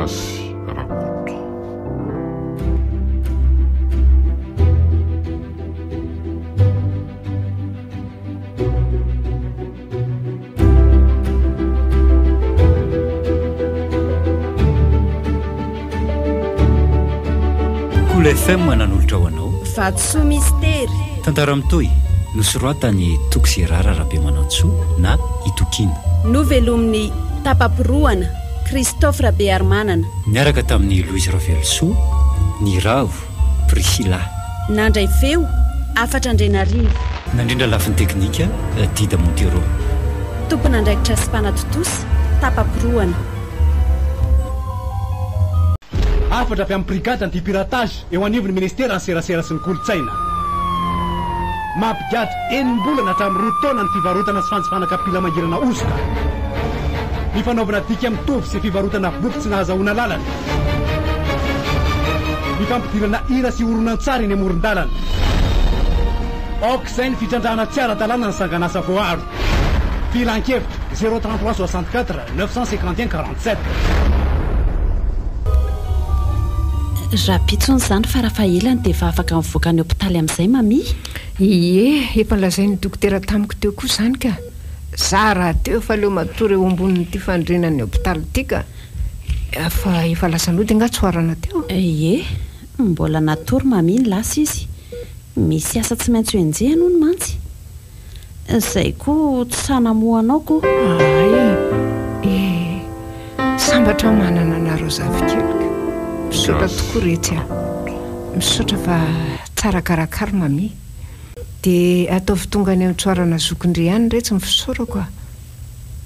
Gasy Rakoto. Cool FM nanolotra ho anao. Vatosoa Mistery. Tantara mitohy, nosoratan'i Toky Gérard Rabemanantsoa na i Tokiana. Novelomin'i Tapa-porohana, Christophe Rabearimanana. Niaraka tamin'i Louise Ravelosoa, Niravo, Priscilla. Nandray feo, Hafatra Andrianarivo. Nandrindra lafiny teknika, Dida Montero. Tompon'andraikitra sy mpanatontosa, Tapa-porohana. Hafatra avy amin'ny Brigade anti-piratage eo anivon'ny Ministeran'ny Serasera sy ny Kolontsaina. Mampigadra enim-bolana hatramin'ny roa taona ny fivarotana sy fanjifana kapila mangirana hosoka. Ny fanaovana dika mitovy sy fivarotana boky tsy nahazahoana alalana. Ny fampidirana hira sy horonantsary eny amoron-dalana. Aoka izay ny fitrandrahana tsy ara-dalàna ny sangan'asa voaaro. Filankevitra, 033 64 951 47. Rahampitso hono izany farafahelany dia efa afaka mivoaka ny hopitaly amin'izay Mamie? Ie, efa nolazain'ny dokotera tamiko teo koa izany ka. Za rahateo efa leo matory eo ambonin'ity fandriana ny hopitaly ity ka. Fa efa lasa nody angaha tsoarana teo? Ie, mbola natory Mamie ny lasa izy. Misy asa tsy maintsy ho enjehina hono mantsy. Izay koa tsy sahy namoha anao ko. Hay e! Sambatra aho manana anareo zafikeliko. Misaotra tokoa retsy a! Misaotra fa tsara karakara Mamie. Dia ataovy tonga any an-tsoarana zokindry ihany retsy ny fisaorako a!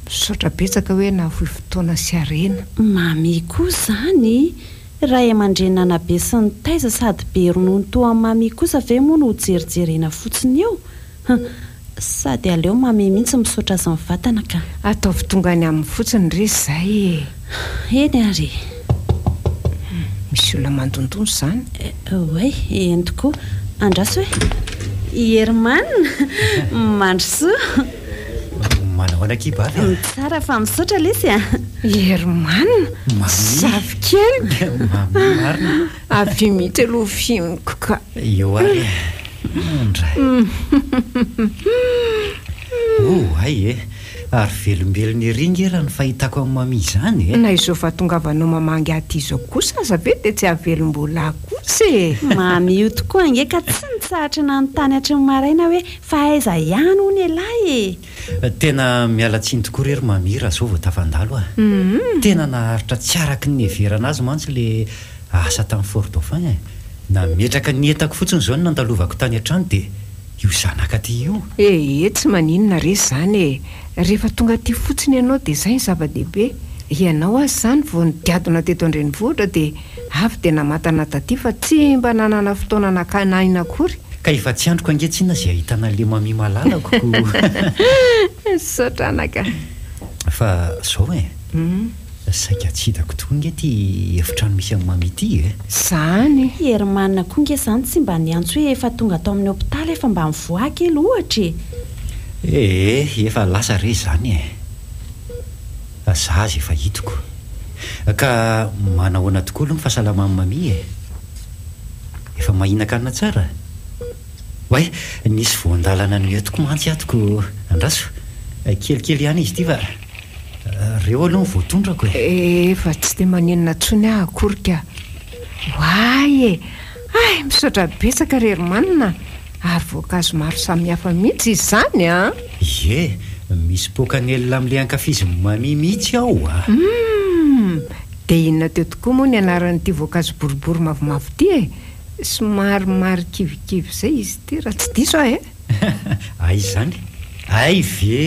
Misaotra betsaka hoe nahafoy fotoana sy harena. Mamie koa izany! Ray aman-dreny nanabe sy nitaiza sady be ronono toa an'i Mamie kosa ve moa no ho jerijerena fotsiny eo? Hum! Sady aleo Mamie mihitsy misaotra azy mivantana ka. Ataovy tonga any aminy fotsiny re izay e! Eny ary e! Misy olona mandondona izany? Oay, eny tokoa. Andraso e! I Herman! Mandrosoa! Manahoana akia Bavy a? Tsara fa misaotra lesy a! Herman! Mamy! Zafikeliko! Mamy marina! Avia mihitsy aloha fihiniko ka! Eo ary e! Ndray! Oh hay e! Ary velombelona ery nge raha ny fahitako an'i Mamy izany e! Na izao fahatongavanao mamangy ahy aty izao kosa aza ve dia tsy hahavelom-bola ahy kosa e! Mamy io tokoa ange ka tsy nitsahatra nanontany hatry ny maraina hoe Fa aiza ihany hono ialahy e? Tena miala tsiny tokoa re ry Mamy raha zao vao tafandalo a! Tena naharitra tsy araky ny niheverana azy mantsy le asa tany Fort Dauphin e! Nametraka ny entako fotsiny izao no nandalovako tany an-trano dia io zanaka aty io. Ee, tsy maninona re izany e! Rehefa tonga aty fotsiny ianao dia izay ny zava-dehibe. Ianao aza izany vao nigadona teto an-drenivohitra dia avy dia namantana taty fa tsy mba nanana fotoana nakana aina akory. Ka efa tsy andriko ange tsinona izay ahitana an'le Mami malalako ko. Misaotra anaka. Fa zao e, saika tsy hitako tokoa nge ty efitrano misy an'i Mami ty e. Zany. I Herman koa nge zany tsy mba niantso hoe efa tonga tao amin'ny hopitaly efa mba mivoaha kely ohatra e. Ee, efa lasa re izany e. Za aza efa hitako. Ka manahoana tokoa aloha ny fahasalaman'i Mami e? Efa mahinan-kanina tsara? Oay, nisy voan-dalana noentiko mantsy ato ko andraso. Kelikely ihany izy ity fa reo aloha no voatondrako e. Efa tsy dia maninona intsony aho akory ka. Oay e! Hay, misaotra betsaka ry Herman a! Ary voankazo maro samihafa mihitsy izany an! Ie, misy pokanelina amin'ilay ankafizin'i Mami mihitsy ao a! Humm! Dia inona teo tokoa moa ny anaran'ity voankazo boribory mavomavo ity e? Somary marikivikivy izay izy ity raha tsy diso aho e! Aiza izany? Hay ve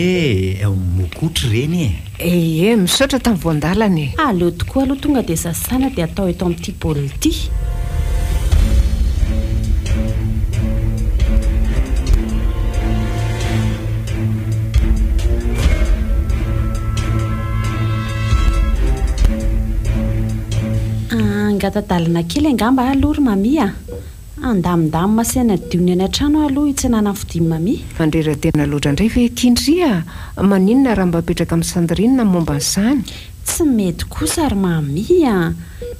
e! Mokotry ireny e! Ie, misaotra tamin'ny voan-dalana e! Aleo tokoa aloha tonga dia sasana dia atao eto amin'ity baolina ity. Hangata-dalana kely angamba aho aloha ry Mami a! Handamindamina sy hanadio ny any an-trano aho aloha hitsenana ny fodian'i Mami. Mandrera-tena loatra indray ve akia ndry a? Maninona raha mba apetraka amin'i Sandrine ny momba an'izany? Tsy mety kosa ry Mamy a!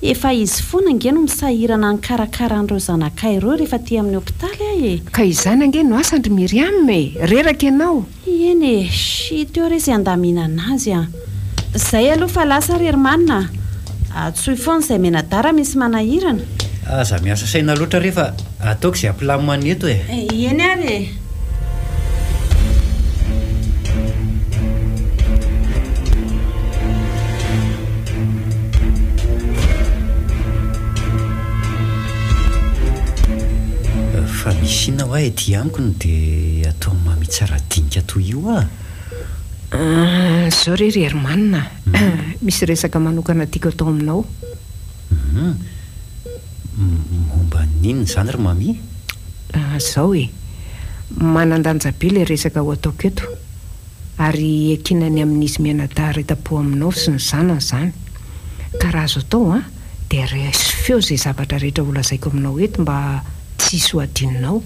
Efa izy foana ange no misahirana nikarakara an'ireo zanakay ireo rehefa aty amin'ny hopitaly aho e! Ka izany ange no asan-dry Myriam e! Reraka ianao! Eny e! Shit eo re izay handaminana azy a! Izay aloha fa lasa ry Herman a! Antsoy foana izay mianadahy raha misy manahirana. Aza miasa saina loatra re fa ataoko izay hampilamina ny eto e! Eny ary e! Fa misy inona hoa ety amiko no dia ataon'i Mamy tsara dinika toy io ah? Izao re ry Herman a, misy resaka manokana tiako atao aminao. Hum. Momba ny inona izany ry Mamy? Izao e, manan-danja be ilay resaka ho ataoko eto, ary iankinany amin'izy mianadahy retam-po aminao sy ny zanany izany. Ka raha azo atao an, dia raiso feo izay zavatra rehetra holazaiko aminao eto mba tsy hisy ho adinonao.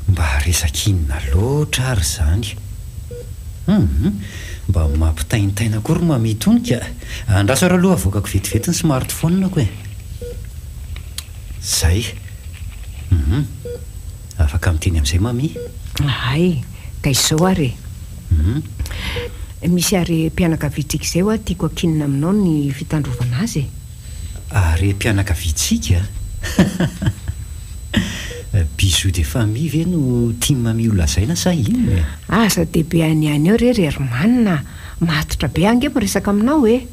Mba resaka inona loatra ary izany? Hum, mba mampitaintaina koa ry Mamy itony ka! Andraso ary aloha avoakako vetivety ny smartphone-ko e! Zay. Hum. Afaka miteny amin'izay Mamy. Hay, ka izao ary e. Hum. Misy harem-pianakaviantsika izay hoa tiako ankinina aminao ny fitandrovana azy e. Harem-pianakaviantsika? Bisous de famille ve no tian'i Mamy ho lazaina sa inona e? Aza dia be hanihany eo re ry Herman a! Matotra be aho ange miresaka aminao e!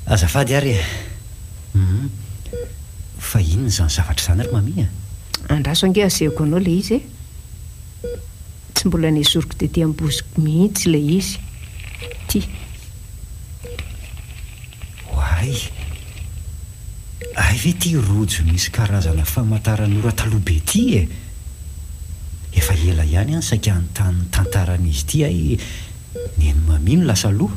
Azafady ary e! Hum. Fa inona izany zavatra izany ry Mamy a? Andraso ange asehoko anao ilay izy e! Tsy mbola nesoriko tety am-bozoko mihitsy ilay izy. Ty. Oay! Hay ve ity rojo misy karazana famantaranora taloha be ity e? Efa ela ihany aho saika hanontany ny tantaran'izy ity hay Neny Mamy no lasa aloha.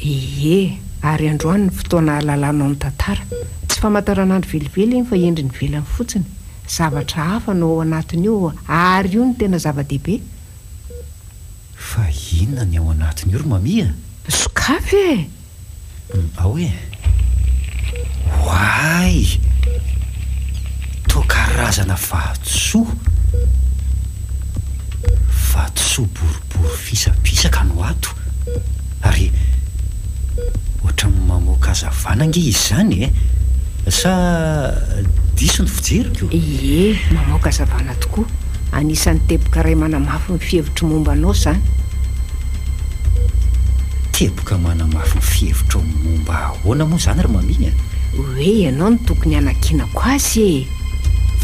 Ie, ary androany ny fotoana hahalalanao ny tantara. Tsy famantaranandro velively iny fa endriny ivelany fotsiny. Zavatra hafa no ao anatin'io ary io no tena zava-dehibe. Fa inona ny ao anatin'io ry Mamy a? Sokafy e! Ao e! Oay! Toa karazana vatosoa. Vatosoa boribory fisapisaka no ato. Ary ohatran'ny mamoaka hazavana ange izy izany e! Sa diso ny fijeriko? Ie, mamoaka hazavana tokoa. Anisan'ny teboka iray manamafy ny fihevitro momba anao izany. Teboka manamafy ny fihevitrao momba ahoana moa izany ry Mamy a? Hoe ianao no tokony hanankinako azy e!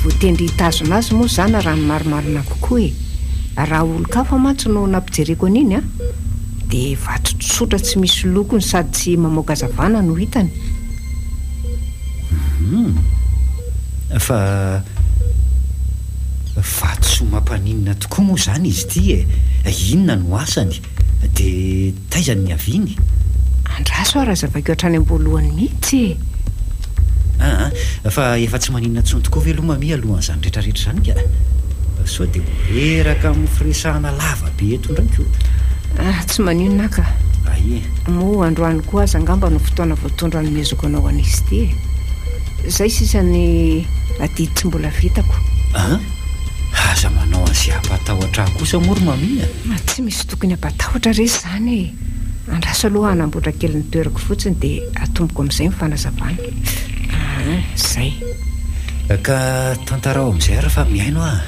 Voatendry hitazona azy moa izany raha ny marimarina kokoa e! Raha olon-kafa mantsy no nampijereko an'iny an, dia vato tsotra tsy misy lokony sady tsy mamoaka hazavana no hitany. Humm. Fa vatosoa mampaninona tokoa moa izany izy ity e! Inona no asany? Dia taiza no niaviany? Andraso ary hazavaiko hatrany am-boalohany mihitsy e! Aa, fa efa tsy maninona intsony tokoa ve aloha Mamy alohan'izany rehetrarehetra izany ka? Sao dia ho reraka amin'ny firesahana lava be eto indray ko! Ah, tsy maninona aho ka! Ay e! Moa androany koa aza angamba no fotoana voatondro hanomezako anao an'izy ity e! Izay sisa ny adidy tsy mbola vitako. An? Aza manao an'izay hampatahotra ahy kosa moa ry Mamy a! Tsy misy tokony hampatahotra re izany e! Andraso aloha hanamboatra kely ny toerako fotsiny dia atomboko amin'izay ny fanazavana. Aa, izay. Ka tantarao amin'izay ary fa mihaino aho.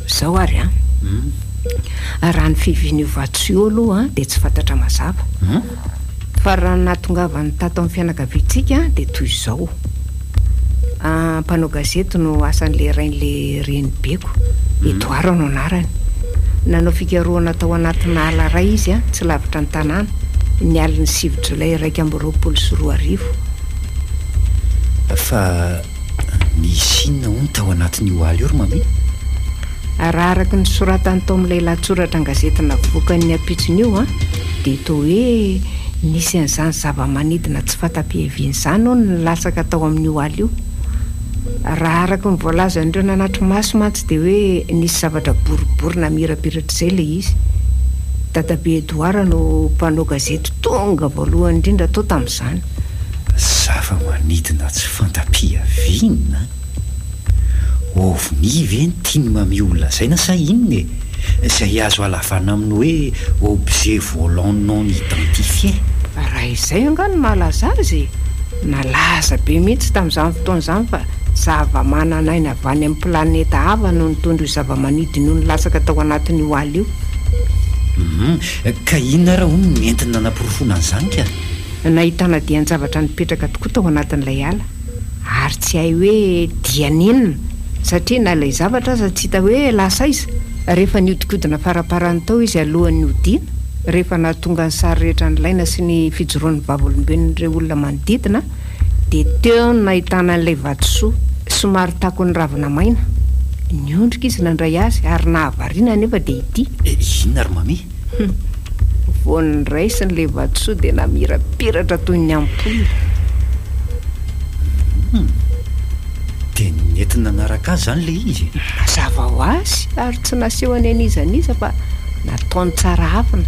Izao ary an. Raha ny fiavian'io vatosoa io aloha dia tsy fantatra mazava. Fa raha ny nahatongavany tato amin'ny fianakaviantsika dia toy izao. Mpanao gazety no asan'ilay rain'ilay renibeko. Edouard no anarany. Nanao fikarohana tao anatina ala iray izy, tsy lavitra ny tanàna, ny alin'ny sivy jolay 2021. Fa nisy inona hono tao anatin'io ala io ry Mamy? Raha araka ny soratany tao amin'ilay lahatsoratra an-gazety navoakany ny ampitson'io, dia toa hoe nisy an'izany zava-manidina tsy fanta-piaviana izany hono nilatsaka tao amin'io ala io. Raha araka ny voalazan'ireo nanatri-maso mantsy dia hoe nisy zavatra boribory namirapiratra izay ilay izy. Dadabe Edouard no mpanao gazety tonga voalohany indrindra tao tamin'izany. Zava-manidina tsy fanta-piaviana? Ovni ve no tian'i Mamy ho lazaina sa inona e? Izay azo halavana amin'ny hoe objet volant non identifié. Raha izay angaha no mahalaza azy e! Nalaza be mihitsy tamin'izany fotoana izany fa zava-manan'aina avy any amin'ny planeta hafa no nitondra io zava-manidina io nilatsaka tao anatin'io ala io. Hum, ka inona ara hono no nentiny nanaporofoana an'izany ka? Nahitana dian-javatra nipetraka tokoa tao anatin'ilay ala, ary tsy hay hoe dian'inona, satria na ilay zavatra aza tsy hita hoe lasa aiza. Rehefa nihodinkodina faraparany tao izy alohan'ny hodiana, rehefa nahatonga ny sary rehetra nilaina sy ny fijoroan'ny vavolombelon'ireo olona manodidina, dia teo no nahitana an'ilay vatosoa, somary takon'ny ravina maina. Niondrika izy nandray azy, ary nahavariana anefa dia ity. Inona ry Mami? Hum. Vao noraisiny ilay vatosoa dia namirapiratra toy ny ampoule. Hum. Dia nety nanaraka azy izany ilay izy e? Mazava ho azy, ary tsy nasehony an'iza n'iza fa nataony tsara afina.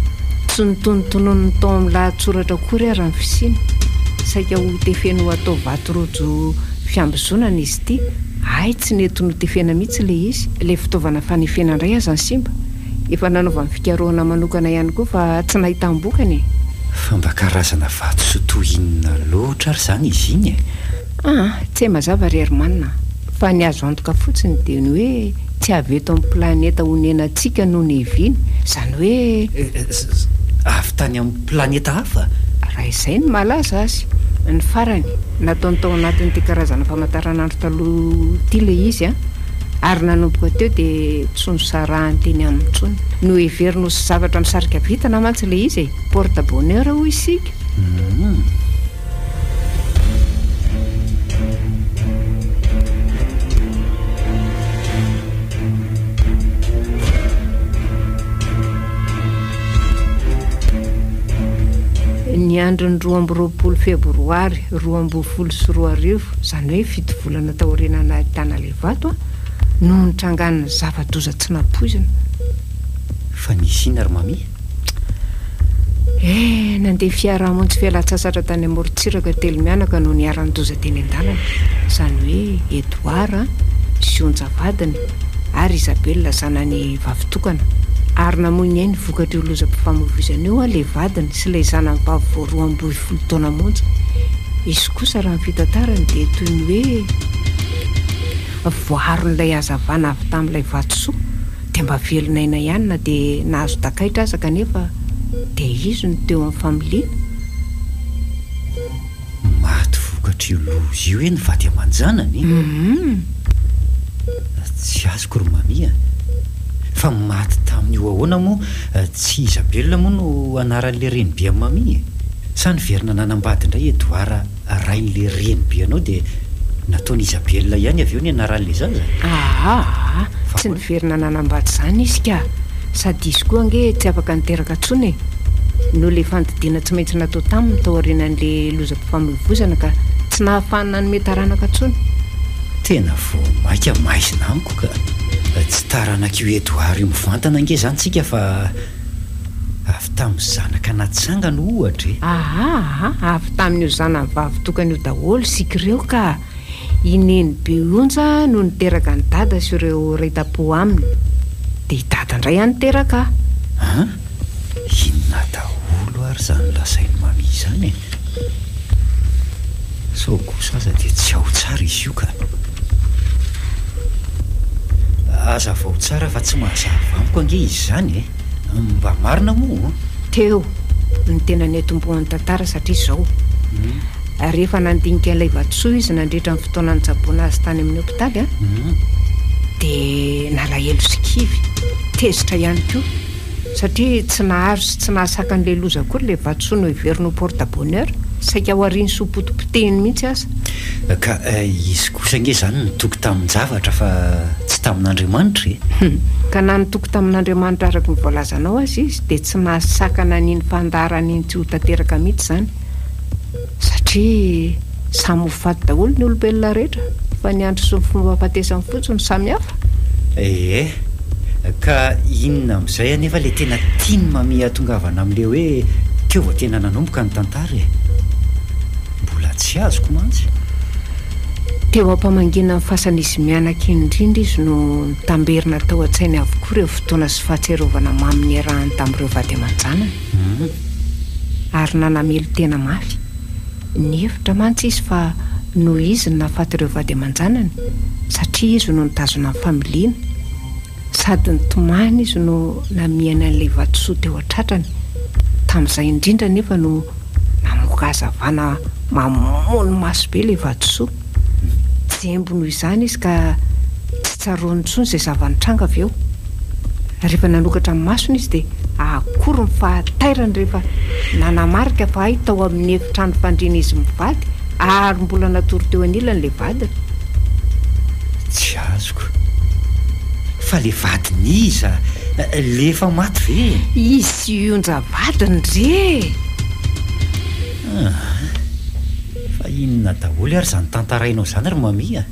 Tsy notonotononiny tao amin'ny lahatsoratra akory ary ny fisiany. Saika ho tefeny ho atao vato rojo fiambozonana izy ity. Hay tsy nety notefena mihitsy ilay izy. Ilay fitaovana fanefena indray aza simba. Efa nanaovany fikarohana manokana ihany koa fa tsy nahitam-bokany e! Fa mba karazana vatosoa toy inona loatra ary izany izy iny e? Aa, tsy hay mazava ry Herman a! Fa ny azo antoka fotsiny dia ny hoe tsy avy eto amin'ny planeta onenantsika no niaviany, izany hoe. Avy tany amin'ny planeta hafa? Raha izay no mahalaza azy. Ny farany, nataony tao anatin'ity karazana famantaranandro taloha ity ilay izy an! Ary nanomboka teo dia tsy nosarahany teny aminy intsony. Noheveriny ho zavatra misarika vintana mantsy ilay izy e! Porte bonheur hoy isika. Ny andron'ny 22 febroary 2012, izany hoe fito volana taoriana nahitana ilay vato no nitrangan'ny zava-doza tsy nampoizina. Fa nisy inona ry Mami? Eh, nandeha fiara hamonjy fialan-tsasatra tany amorontsiraka telo mianaka no niharan-doza teny an-dalana. Izany hoe Edouard sy Onja vadiny ary Isabelle zanany vavitokana. Ary namoy ny ainy vokatr'io lozam-pifamoivoizana io ilay vadiny sy ilay zanany vavy vao 12 taona monja. Izy kosa raha ny fitantarany dia toy ny hoe voaaron'ilay hazavana avy tamin'ilay vatosoa dia mba velon'aina ihany na dia nahazo takaitra aza kanefa dia izy no teo amin'ny familiana. Maty vokatr'io loza io hoe ny vady aman-janany? Tsy azoko ry Mami a! Fa maty tamin'io ahoana moa? Tsy Isabelle moa no anaran'ilay renibe an'i Mami e? Sa niverina nanambady indray Edouard rain'ilay renibe anao dia nataon'i Isabelle ihany avy eo ny anaran'ilay zaza? Aa! Tsy niverina nanambady izany izy ka! Sady izy koa ange tsy afaka niteraka intsony e! Noho ilay fandidiana tsy maintsy natao taminy tao aorianan'ilay lozam-pifamoivoizana ka tsy nahafahany nanome taranaka intsony. Tena vao maika maizina amiko ka! Tsy taranak'io Edouard io mivantana ange izany tsika fa. Avy tamin'ny zanaka natsangany ohatra e! Aa, avy tamin'io zanany vavy tokana io daholo isika ireo ka! I Nenibe Onja no niteraka an'i Dada sy ireo iray tampo aminy. Dia i Dada indray an niteraka ahy. An? Inona daholo ary izany lazain'i Mami izany e? Sao kosa aza dia tsy ao tsara izy io ka! Hazavao tsara fa tsy mazava amiko ange izy izany e! Mba marina moa? Teo no tena niatombohan'ny tantara satria izao, rehefa nandinika an'ilay vatosoa izy nandritra ny fotoana nitsaboana azy tany amin'ny hopitaly dia nalahelo sy kivy, tezitra ihany koa satria tsy nahazo sy tsy nahasaka an'ilay loza akory ilay vatosoa noheveriny ho porte bonheur, saika ho ariany sy ho potipotehiny mihitsy aza. Ka izy kosa ange izany nitoky tamin-javatra fa tsy tamin'Andriamanitra e! Hum. Ka na nitoky tamin'Andriamanitra araka ny voalazanao aza izy dia tsy nahasakana an'iny fandaharana iny tsy ho tanteraka mihitsy izany. Satria samy ho faty daholo ny olombelona rehetra fa ny andro sy ny fomba fahafatesany fotsiny no samy hafa. Ee. Ka inona amin'izay anefa ilay tena tian'i Mami hahatongavana amin'ilay hoe teo vao tena nanomboka ny tantara e? Mbola tsy azoko mantsy. Teo am-pamangiana ny fasan'izy mianaka iny indrindra izy no nitamberina tao an-tsainy avokoa ireo fotoana sy fahatsiarovana mamy niarahany tamin'ireo vady aman-janany. Ary nanamelo-tena mafy. Nihevitra mantsy izy fa noho izy no nahafaty ireo vady aman-janany, satria izy no nitazona ny familiana. Sady nitomany izy no namihana an'ilay vatosoa teo an-tratrany. Tamin'izay indrindra anefa no namoaka hazavana mamono maso be ilay vatosoa. Jembo noho izany izy ka tsy tsaroany intsony izay zava-nitranga avy eo. Rehefa nanokatra ny masony izy dia akory ny fahatairany rehefa nanamarika fa hay tao amin'ny efitrano fandriana izy mivady ary mbola natory teo anilany ilay vadiny. Tsy azoko. Fa le vadin'iza? Le efa maty ve e? Izy sy i Onja vadiny re e! Aa. Fa inona daholo ary izany tantarainao izany ry Mami a?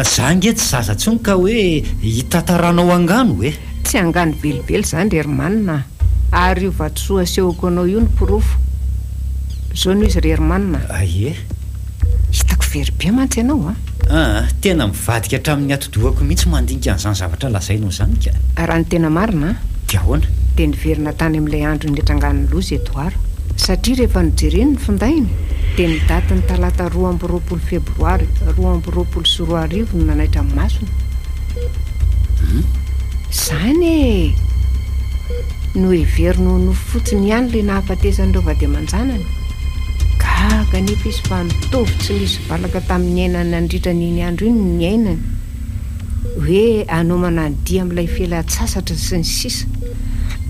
Za ange tsy zaza intsony ka hoe hitantaranao angano e! Tsy angano velively izany ry Herman a! Ary io vatosoa asehoko anao io no porofo. Izao no izy ry Herman a! Ie. Hitako very be mantsy ianao a! Aa, tena mivadika hatramin'ny atidohako mihitsy mandinika an'izany zavatra lazainao izany ka! Raha ny tena marina an! Dia ahoana? Dia niverina tany amin'ilay andro nitrangan'ny loza i Edouard. Satria rehefa nojereny ny findainy dia ny datin'ny talata 22 febroary 2022 no nanaitra ny masony. Hum? Izany e! Noheveriny ho nofy fotsiny ihany ilay nahafatesan'ireo vady aman-janany. Gaga anefa izy fa mitovy tsy nisy valaka tamin'ny niainany nandritra an'iny andro iny ny niainany. Hoe hanomana ny dia amin'ilay fialan-tsasatra sy ny sisa.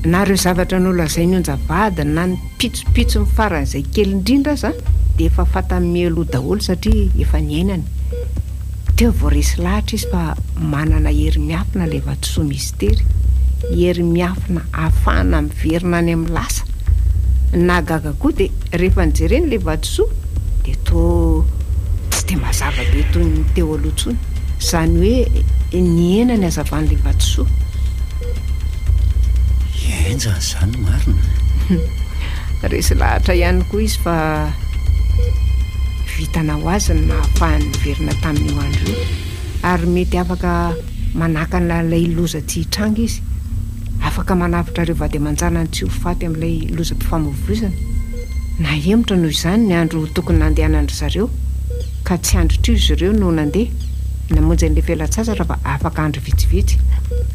Na ireo zavatra nolazain'i Onja vadiny na ny pitsopitsony faran'izay kely indrindra aza dia efa fantany mialoha daholo satria efa niainany. Teo vao resy lahatra izy fa manana hery miafina ilay vatosoa mistery, hery miafina ahafahana miverina any amin'ny lasa. Ny nahagaga koa dia rehefa nojereny ilay vatosoa dia toa tsy dia mazava be toy ny teo aloha intsony. Izany hoe nihena ny hazavan'ilay vatosoa. Henjana izany marina. Resy lahatra ihany koa izy fa vitana ho azy ny nahafahany niverina tamin'io andro io ary mety afaka manakana ilay loza tsy hitranga izy. Afaka manavotra ireo vady aman-janany tsy ho faty amin'ilay lozam-pifamoivoizana. Nahemotra noho izany ny andro tokony nandehanan-dry zareo ka tsy androtr'io izy ireo no nandeha namonjy an'ilay fialan-tsasatra fa afaka andro vitsivitsy.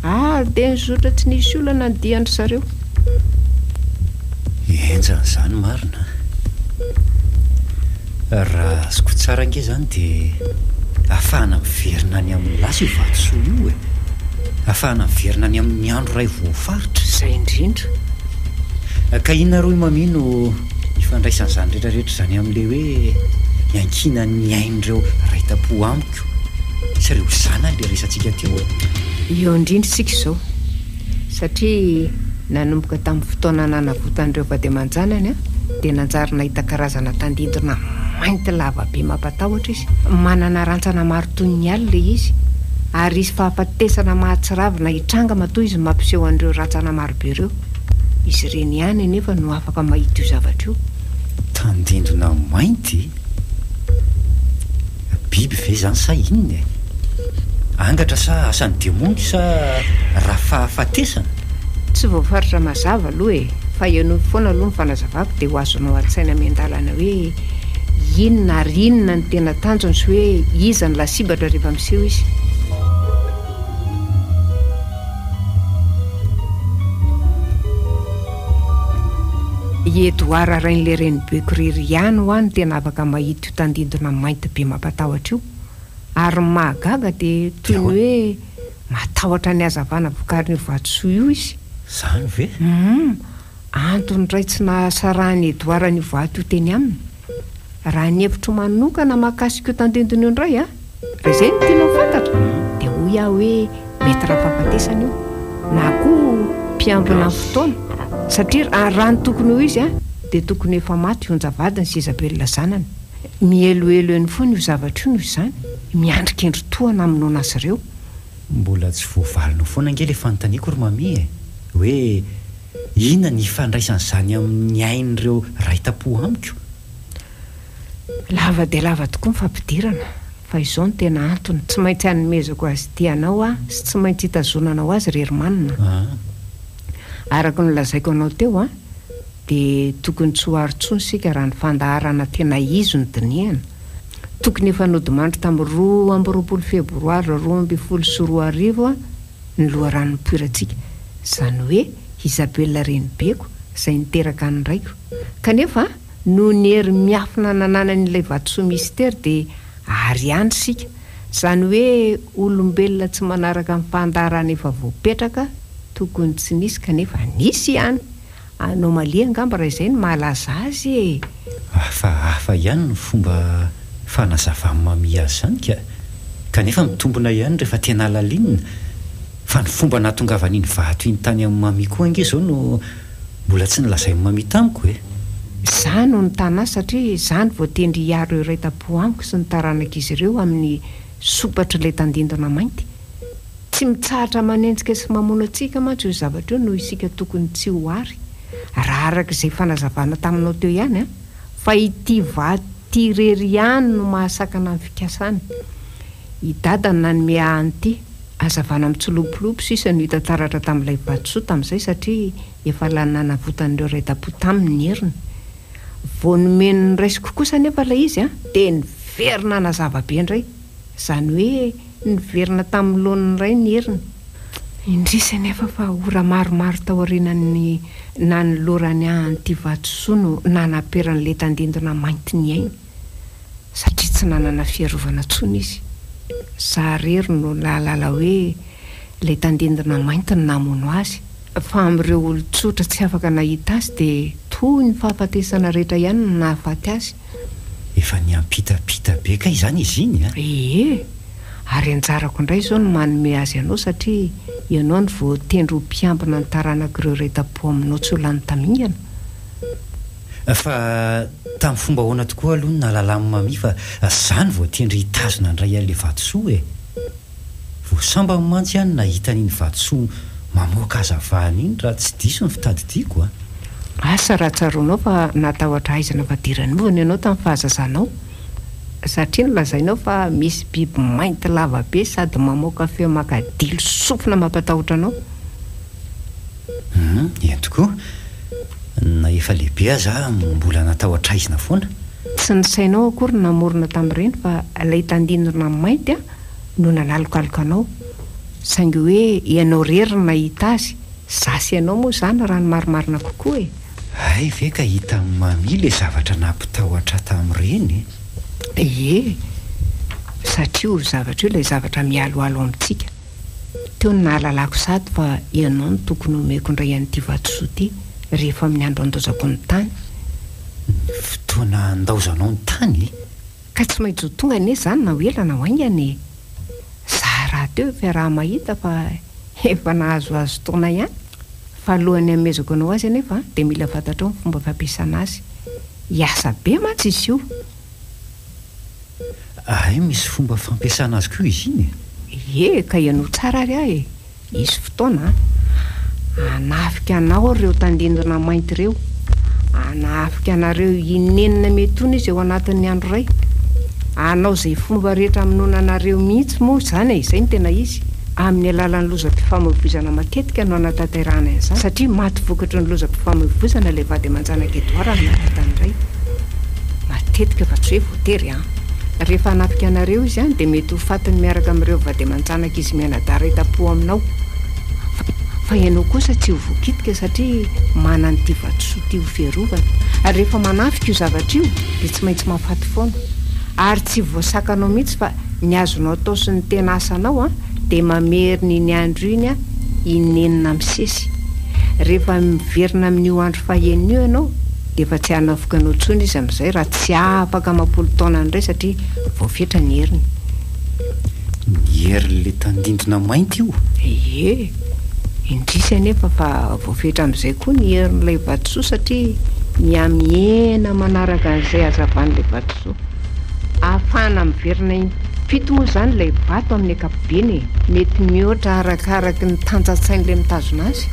Ary dia nizotra tsy nisy olana ny dian-dry zareo. Henjana izany marina a! Raha azoko tsara ange izany dia ahafahana miverina any amin'ny lasa io vatosoa io e! Ahafahana miverina any amin'ny andro iray voafaritra. Izay indrindra. Ka inona ary hoy Mami no ifandraisan'izany rehetra rehetra izany amin'ilay hoe iankinan'ny ain'ireo ray tam-po amiko sy ireo zanany ilay resatsika teo e? Eo indrindra isika izao. Satria nanomboka tamin'ny fotoana nanavotan'ireo vady aman-janany dia nanjary nahita karazana tandindona mainty lava be mampatahotra izy. Manana rantsana maro toy ny ala ilay izy, ary hisy fahafatesana mahatsiravina hitranga matoa izy mampiseho an'ireo rantsana marobe ireo. Izy ireny ihany anefa no afaka mahita io zavatra io. Tandindona mainty? Biby ve izany sa inona e? Angatra sa asan'ny demony sa rafahafatesana? Tsy voafaritra mazava aloha e! Fa henoy foana aloha ny fanazavako dia ho azonao an-tsaina miandalana hoe inona ary inona no tena tanjony sy hoe iza no lasibatra rehefa miseho izy. I Edouard rain'ilay renibeko irery ihany hoa no tena afaka mahita io tandindona mainty be mampatahotra io. Ary ny mahagaga dia toy ny hoe matahotra ny hazavana vokarin'io vatosoa io izy. Izany ve? Humm. Antony iray tsy nahasarahan'i Edouard an'io vato io teny aminy. Raha ny hevitro manokana mahakasika io tandindona io indray an! Raha izay no tianao ho fantatra dia hoy aho hoe mety rafahafatesana io na koa mpiambina ny fotoana satria raha ny tokony ho izy dia tokony efa maty i Onja vadiny sy Isabella zanany. Mihelohelo eny foana io zavatra io noho izany, miandry kendry tohana hamonoana azy ireo. Mbola tsy voavalinao foana ange ilay fanontaniako ry Mamie e! Hoe inona ny ifandraisan'izany amin'ny ain'ireo ray tam-po amiko? Lava dia lava tokoa ny fampidirana, fa izao no tena antony, tsy maintsy hanomezako azy ity anao aho sy tsy maintsy hitazonanao azy ry Herman a! Araka ny nolazaiko anao teo an, dia tokony tsy ho ary intsony isika raha ny fandaharana tena izy no dinihana. Tokony efa nodimandry tamin'ny 22 febroary 2012 ny loharano nipoirantsika, izany hoe Isabella renibeko izay niteraka ny raiko. Kanefa noho ny hery miafina nananany ilay vatosoa mistery dia ary ihany isika, izany hoe olombelona tsy manaraka ny fandaharana efa voapetraka, tokony tsy nisy kanefa nisy ihany. Anomalie angamba raha izay no mahalaza azy e! Hafahafa ihany ny fomba fanazavan'i Mamie azy izany ka! Kanefa mitombina ihany rehefa tena alalinina, fa ny fomba nahatongavan'iny vato iny tany amin'i Mamie koa ange izao no mbola tsy nolazain'i Mamie tamiko e! Izaho no nitana azy satria izaho no voatendry hiaro ireo iray tam-po amiko sy ny taranak'izy ireo amin'ny sompatr'ilay tandindona mainty. Tsy mitsahatra manenjika sy mamono antsika mantsy io zavatra io noho isika tokony tsy ho ary, raha araka izay fanazavana taminao teo ihany an, fa ity vato ity irery ihany no mahasakana ny fikasany. I Dada no nanome ahy an'ity. Hazavana mitsilopilopy sisa no hita taratra tamin'ilay vatosoa tamin'izay satria efa lany nanavotan'ireo iray tampo taminy ny heriny. Vao nomeny noraisiko kosa anefa ilay izy an, dia niverina nazava be indray. Izany hoe niverina tamin'ny laoniny indray ny heriny. Indrisy anefa fa ora maromaro taorianan'ny nanolorany ahy an'ity vatosoa no nanaperan'ilay tandindona mainty ny ainy, satria tsy nanana fiarovana intsony izy. Izaho irery no nahalala hoe ilay tandindona mainty no namono azy, fa amin'ireo olon-tsotra tsy afaka nahita azy dia toy ny fahafatesana rehetra ihany no nahafaty azy. Efa niampitapita be kay izany izy iny a! Ie! Ary anjarako indray izao ny manome azy anao satria ianao no voatendry ho mpiambina ny taranak'ireo iray tampo aminao tsy ho lany tamingana. Fa tamin'ny fomba ahoana tokoa aloha no nahalalan'i Mamie fa za no voatendry hitazona indray an'ilay vatosoa e? Vao sambany mantsy aho no nahita an'iny vatosoa mamoaka hazavana iny raha tsy diso ny fitadidiako a! Asa raha tsaroanao fa natahotra haizina fadiranovana ianao tamin'ny fahazazanao, satria nolazainao fa misy biby mainty lava be sady mamoaka feo makadilo sofina mampatahotra anao. Hum, eny tokoa. Na efa lehibe aza aho mbola natahotra haizina foana. Tsy ny sainao akory no namorona tamin'ireny fa ilay tandindona mainty no nanalokaloka anao. Saingy hoe ianao irery no nahita azy, za sy ianao moa izany raha ny marimarina kokoa e! Hay ve ka hitan'i Mamie ilay zavatra nampitahotra ahy tamin'ireny e! Ie, satria io zavatra io ilay zavatra mialoalo amintsika. Teo no nahalalako sady fa ianao no tokony homeko indray an'ity vatosoa ity rehefa amin'ny andro handaozako ny tany. Ny fotoana handaozanao ny tany? Ka tsy maintsy ho tonga anie izany na ho ela na ho haingana e! Za rahateo efa iaraha-mahita fa efa nahazoazo taona ihany. Fa alohan'ny hanomezako anao azy anefa dia mila fantatrao ny fomba fampiasana azy. Hiasa be mantsy izy io. Hay misy fomba fampiasana azy koa izy iny e! Ie, ka henoy tsara ary aho e! Hisy fotoana hanafika anao ireo tandindona mainty ireo. Hanafika anareo inenina miatoana izy ao anatin'ny andro iray. Hanao izay fomba rehetra hamonoana anareo mihitsy moa izany e, izay no tena izy. Amin'ny alalan'ny lozam-pifamoivoizana matetika no hanatanterahana an'izany, satria maty vokatry ny lozam-pifamoivoizana ilay vady aman-janak'i Edouard no nahita ny ray. Matetika fa tsy hoe voatery an. Rehefa hanafika anareo izy an, dia mety ho fatiny miaraka amin'ireo vady aman-janaka izy mianadahy iray tampo aminao. Fa ianao kosa tsy ho voakitika satria manana an'ity vatosoa ity ho fiarovana. Ary rehefa manafika io zavatra io dia tsy maintsy mahafaty foana. Ary tsy voasakanao mihitsy fa ny azonao atao sy ny tena asanao an, dia mamerina iny andro iny an, inenina misesy. Rehefa miverina amin'io andro fahenina io ianao, dia efa tsy hanavoka anao intsony izy amin'izay raha tsy afaka amam-polo taonany indray satria voafetra ny heriny. Ny herin'ilay tandindona mainty io? Ie. Indrisy anefa fa voafetra amin'izay koa ny herin'ilay vatosoa satria mihamihena manaraka an'izay hazavan'ilay vatosoa. Ahafahana miverina. Fito moa izany ilay vato amin'ny ankapobeny e! Mety mihoatra arakaraky ny tanjan-tsain'ilay mitazona azy.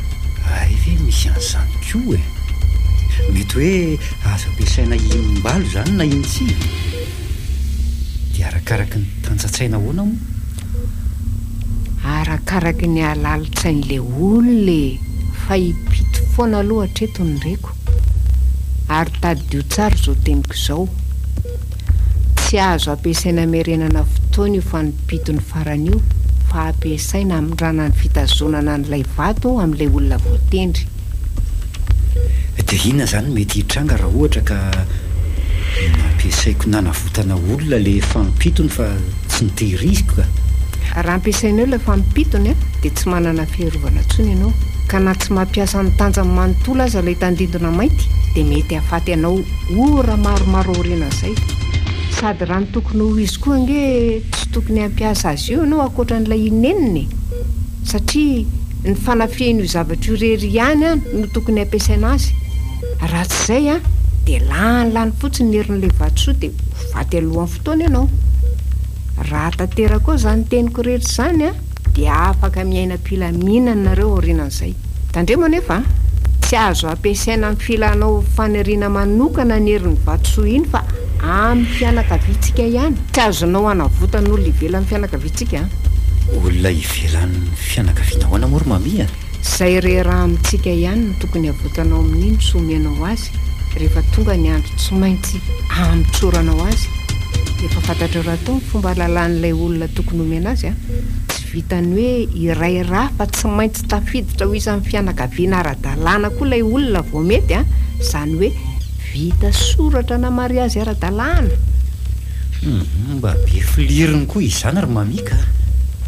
Hay ve misy an'izany koa e! Mety hoe azo ampiasaina inim-balo izany na inim-tsivy? Dia arakaraky ny tanjan-tsaina ahoana moa? Arakaraky ny halalin-tsain'ilay olona e! Fa impito foana aloha hatreto ny reko. Ary tadidio tsara izao teniko izao, Tsy azo ampiasaina hamerenana fotoana io fanimpitony farany io fa ampiasaina hamindrana ny fitazonana an'ilay vato amin'ilay olona voatendry. Dia inona izany no mety hitranga raha ohatra ka nampiasaiko nanavotana olona ilay fanimpitony fa tsy notehiriziko ka? Raha ampiasainao ilay fanimpitony dia tsy manana fiarovana intsony ianao ka na tsy mampiasa ny tanjany manontolo aza ilay tandindona mainty dia mety hahafaty anao ora maromaro aorianan'izay. Sady raha ny tokony ho izy koa ange tsy tokony hampiasa azy io ianao ankoatra an'ilay inenina e! Satria ny fanafihana io zavatra io irery ihany an no tokony hampiasaina azy. Raha tsy izay an dia lany lany fotsiny ny herin'ilay vatosoa dia ho faty alohan'ny fotoana ianao. Raha tanteraka ao izany teniko rehetra izany an dia afaka miaina am-pilaminana nareo aorianan'izay. Tandremo anefa an! Tsy azo ampiasaina amin'ny filanao faniriana manokana ny herin'ny vatosoa iny fa amin'ny fianakaviantsika ihany. Tsy azonao anavotana olona ivelan'ny fianakaviantsika an! Olona ivelan'ny fianakaviana ahoana moa ry Mami a? Izay reharaha amintsika ihany no tokony avotanao amin'iny sy omenao azy rehefa tonga ny andro tsy maintsy hamotsoranao azy. Efa fantatrao rahateo ny fomba ahalalan'ilay olona tokony homena azy an! Tsy vitan'ny hoe iray rà fa tsy maintsy tafiditra ho isan'ny fianakaviana ara-dalàna koa ilay olona vao mety an! Izany hoe vita soratra na mariazy ara-dalàna. Humm mba be filiriny koa izany ry Mami ka!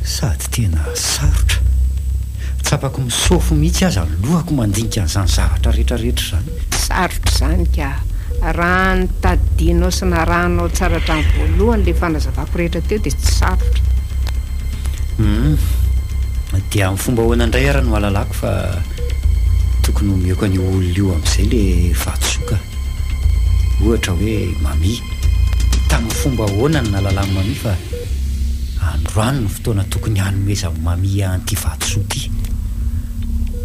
Sady tena sarotra. Tsapako misôfo mihitsy aza ny lohako mandinika an'izany zavatra rehetrarehetra izany. Sarotra izany ka! Raha notadidianao sy narahanao tsara hatramin'ny voalohany ilay fanazavako rehetra teo dia tsy sarotra. Humm. Dia amin'ny fomba ahoana indray ary no ahalalako fa tokony omeko an'io olona io amin'izay ilay vatosoa ka? Ohatra hoe Mami. Tamin'ny fomba ahoana no nahalalan'i Mami fa androany no fotoana tokony hanomezan'i Mami an'ity vatosoa ity?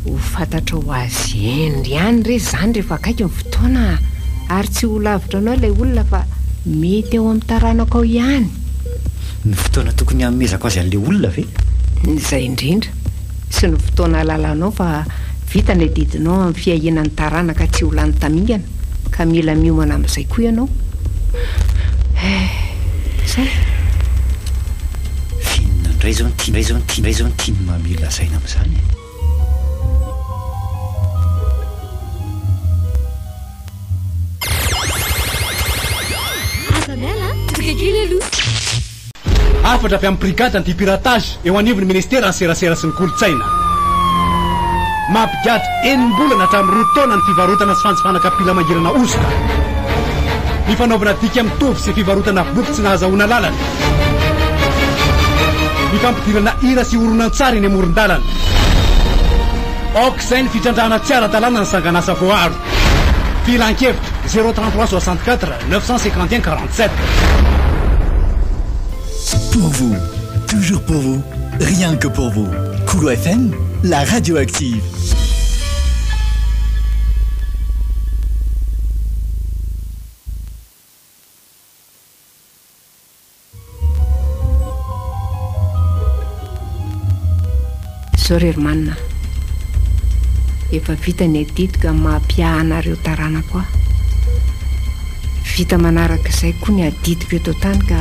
Ho fantatrao ho azy hendry ihany re izany rehefa akaiky ny fotoana a! Ary tsy ho lavitra anao ilay olona fa mety ao amin'ny taranakao ihany. Ny fotoana tokony hanomezako azy an'ilay olona ve? Izay indrindra. Sy ny fotoana ahalalanao fa vita ny adidinao amin'ny fiahiana ny taranaka tsy ho lany tamingana ka mila miomana amin'izay koa ianao. Eh! Izay. F'inona indray izao no tian'i indray izao no tian'i indray izao no tian'i Mamy lazaina amin'izany e? Aza miala a! Tonga kely aloha. Hafatra avy amin'ny Brigade anti-piratage eo anivon'ny Ministeran'ny Serasera sy ny Kolontsaina. Mampigadra enim-bolana hatramin'ny roa taona ny fivarotana sy fanjifana kapila mangirana hosoka. Ny fanaovana dika mitovy sy fivarotana boky tsy nahazahoana alalana. Ny fampidirana hira sy horonantsary eny amoron-dalana. Aok'izay ny fitrandrahana tsy ara-dalàna ny sangan'asa voaaro. Filankevitra, 033 64 951 47. Pour vous, toujours pour vous, rien que pour vous. Kolo FM, la radio active. Zao ry Herman a! Efa vita ny adidiko amin'ny maha mpiahy anareo taranako ahy. Vita manaraka izay koa ny adidiko eto an-tany ka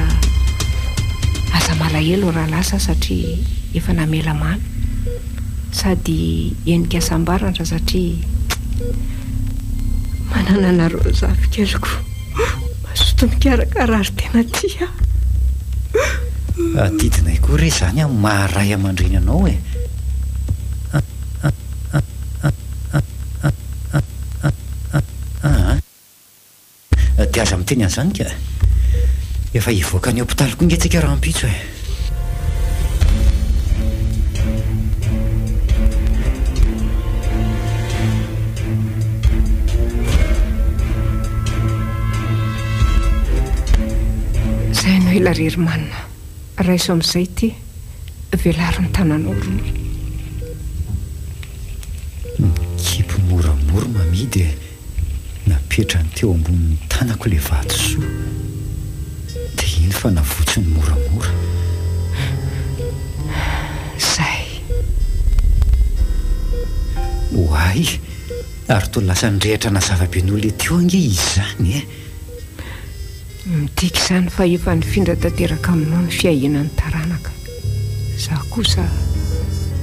aza malahelo raha lasa aho satria efa namela mamy. Sady henika hasambarana satria manana anareo zafikeliko. Mazoto mikarakara ary tena tia ahy. Adidinay koa re izany amin'ny maha ray aman-dreny anao e! Dia aza miteny an'izany ka! Efa hivoaka ny hopitaly koa nge tsika rahampitso e! Izay no ela ry Herman. Raiso amin'izay ity, velaro ny tananao roa. Nikipy moramora Mamie dia napetrany teo ambonin'ny tanako ilay vatosoa. Dia iny fa navotsiny moramora. Izay. Oay! Ary toa lasa nirehitra nazava be noho ilay teo ange izy izany e! Midika izany fa efa nifindra tanteraka aminao ny fiahiana ny taranaka. Izaho kosa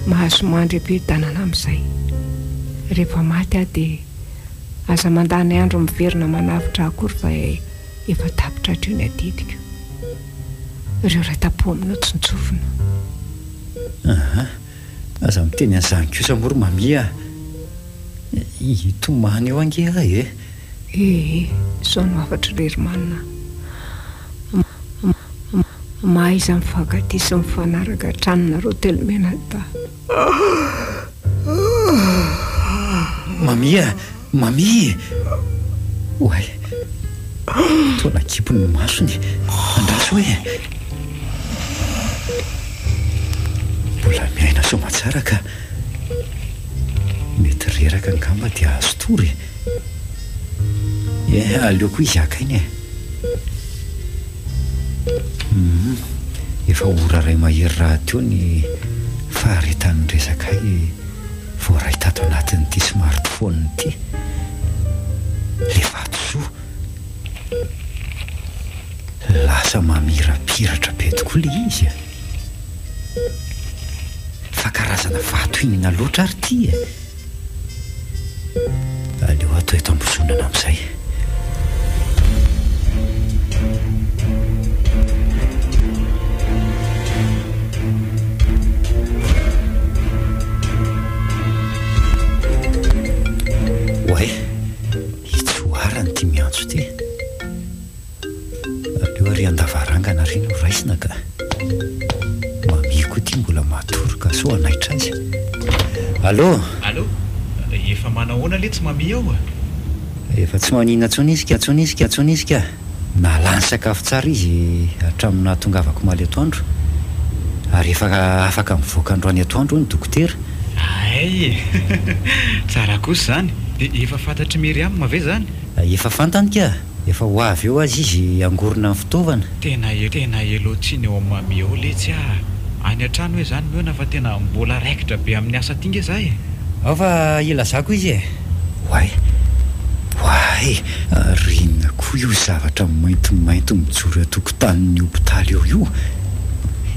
mahazo mandry am-piadanana amin'izay. Rehefa maty aho dia aza mandany andro miverina manavotra ahy akory fa efa tapitra hatreo ny adidiko. Ireo iray tampo aminao tsinjovina. Aha, aza miteny an'izany kosa moa ry Mamia a! Hitomany eo ange aho e! Ee, izao no hafatry ry Herman a! Mahaiza mifankatia sy mifanaraka hatrany nareo telo mianadahy. Mamia a! Mamia e! Oay! Toa nakipy ny masony. Andraso e! Mbola miaina soamatsara ka. Mety reraka angamba dia azo tory e! Eh, aleo koa izy haka aina e! Hum, efa ora iray mahery rahateo ny faharetan'ny resakay voaray tato anatin'ity smartphone ity. Ilay vatosoa. Lasa mamirapiratra be tokoa ilay izy e! Fa karazana vato inona loatra ary ity e? Aleo ato eto ambozonana amin'izay. Oay, itsoarany ity miantso ity. Aleo ary an-davarangana ary no raisina ka. Mamie koa ity mbola matory ka sao hanaitra azy. Allô? Allô? Efa manahoana letsy Mamie ao a? Efa tsy maninona intsony izy ka, intsony izy ka, intsony izy ka. Nahalany sakafo tsara izy hatramin'ny nahatongavako omaly atoandro. Ary efa afaka mivoaka androany atoandro hoy ny dokotera. Hay e! Tsara kosa izany. Dia efa fantatr'i Myriam ve izany? Efa fantany ka! Efa ho avy eo aza izy hangorona ny fitaovana. Tena tena elo tsiny ao Mamy ao letsy ah! Any an-trano hoe zany mihaona fa tena mbola raikitra be amin'ny asa aty nge za e! Ao fa hilazako izy e! Oay! Oay! Ary inona koa io zavatra maintimainty mijoro eo an-tokotanin'ny hopitaly eo io?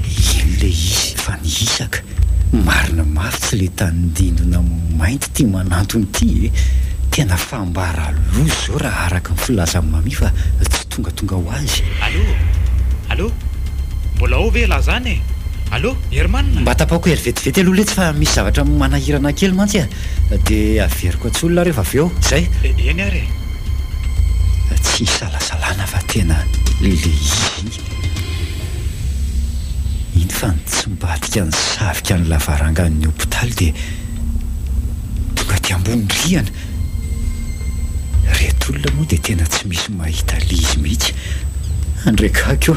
Iny ilay izy fa nihisaka. Marina mafy tsy le tandindona mainty ity manantona ity e! Tena fambara loza izao raha araka ny filazan'i Mamie fa tsy tongatonga ho azy. Allô! Allô! Mbola ao ve elah zany e? Allô! Herman! Mba tapako hery vetivety aloha letsy fa misy zavatra manahirana kely mantsy e! Dia averiko antsolona rehefa avy eo. Zay! Eny ary e! Tsy isalasalana fa tena le izy iny. Iny fa nitsimbadika nisavika ny lavarangan'ny hopitaly dia tonga aty ambony rihana. Ireto olona moa dia tena tsy misy mahita ilay izy mihitsy. Andriakako ô!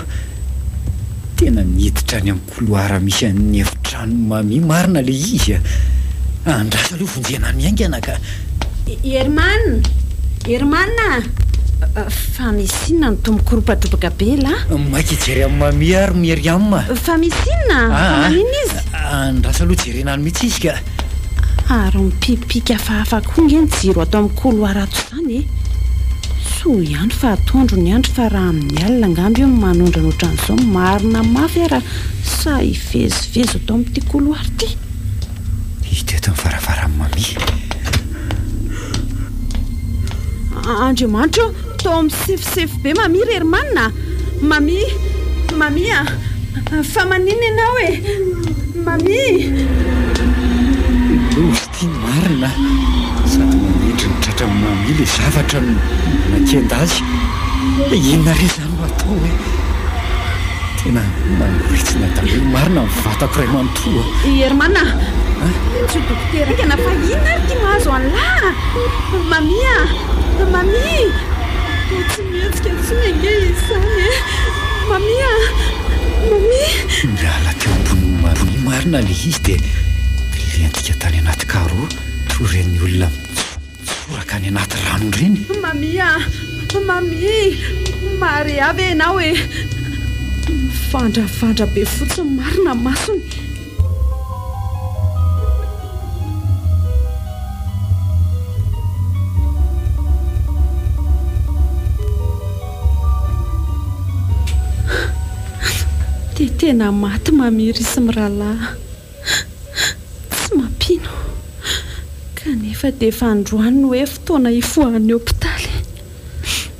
Tena niditra any amin'ny couloir misy an'ny efitranon'i Mamie marina ilay izy a! Andraso aloha vonjena any haingana ka! Herman! Herman a! Fa misy inona no toa mikoropadropaka be elah? Maika hijery an'i Mamie ary Myriam a! Fa misy inona? Fa maninona izy? Andraso aloha jerena any mihitsy izy ka! Ary mipipika hafahafa koa nge ny jiro ato amin'ny couloir ato izany e! Soa ihany fa atoandro ny andro fa raha amin'ny alina angamba io manondrana ohatran'izao marina mafy aho raha sahy hivezivezy ato amin'ity couloir ity. Hita eto ny varavaran'i Mamie. Andriamanitra ô! Toa misefosefo be Mamie ry Herman a! Mamie! Mamie a! Fa maninona ianao e? Mamie! Loza ity marina a! Sady manetry ny tratran'i Mamie ilay zavatra no manakenda azy. Inona re izany no atao e? Tena mangoritsina daholo marina ny vatako iray manontolo a! I Herman a! Tsy ho dokotera haingana fa inona ary ity mahazo an'lah a! Mamie a! Mamie! Toa tsy mihetsika intsony ange izy izany e! Mamie a! Mamy! Niala teo ambonin'ny Mamy marina ilay izy dia nilentika tany anaty carreau toy ireny olona mitsoraka any anaty rano ireny. Mamy a! Mamy! Mahare ahy ve ianao e? Mivandravandra be fotsiny marina ny masony. Dia tena maty Mamiry sy mirahalahy. Tsy mampino. Kanefa dia efa androany no hoe fotoana hifohan'ny hopitaly.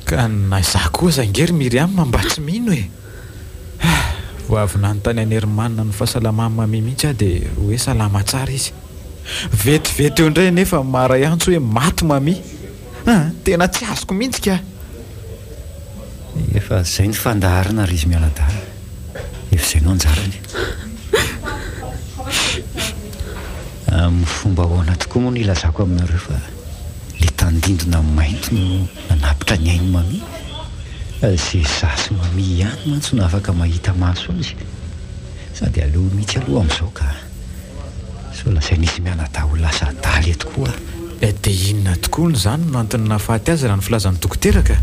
Ka na izaho koa aza ange ry Myriam mba tsy mino e! Vao avy nanontany an'i Herman ny fahasalaman'i Mamy mihitsy aho dia hoe salama tsara izy. Vetivety eo indray anefa maharay antso hoe maty Mamy. Ah, tena tsy azoko mihitsy ka! Efa izay ny fandaharana ry izy mianadahy. Efa izay no anjarany. Amin'ny fomba ahoana tokoa moa no ilazako aminareo fa ilay tandindona mainty no nanapitra ny ain'i Mamy? Ze za sy Mamy ihany mantsy no afaka mahita maso azy. Sady aleo mihitsy aloha amin'izao ka. Sao lazain'izy mianadahy ho lasa adala eto koa aho. Dia inona tokoa hono izany no antony nahafaty azy raha ny filazan'ny dokotera ka?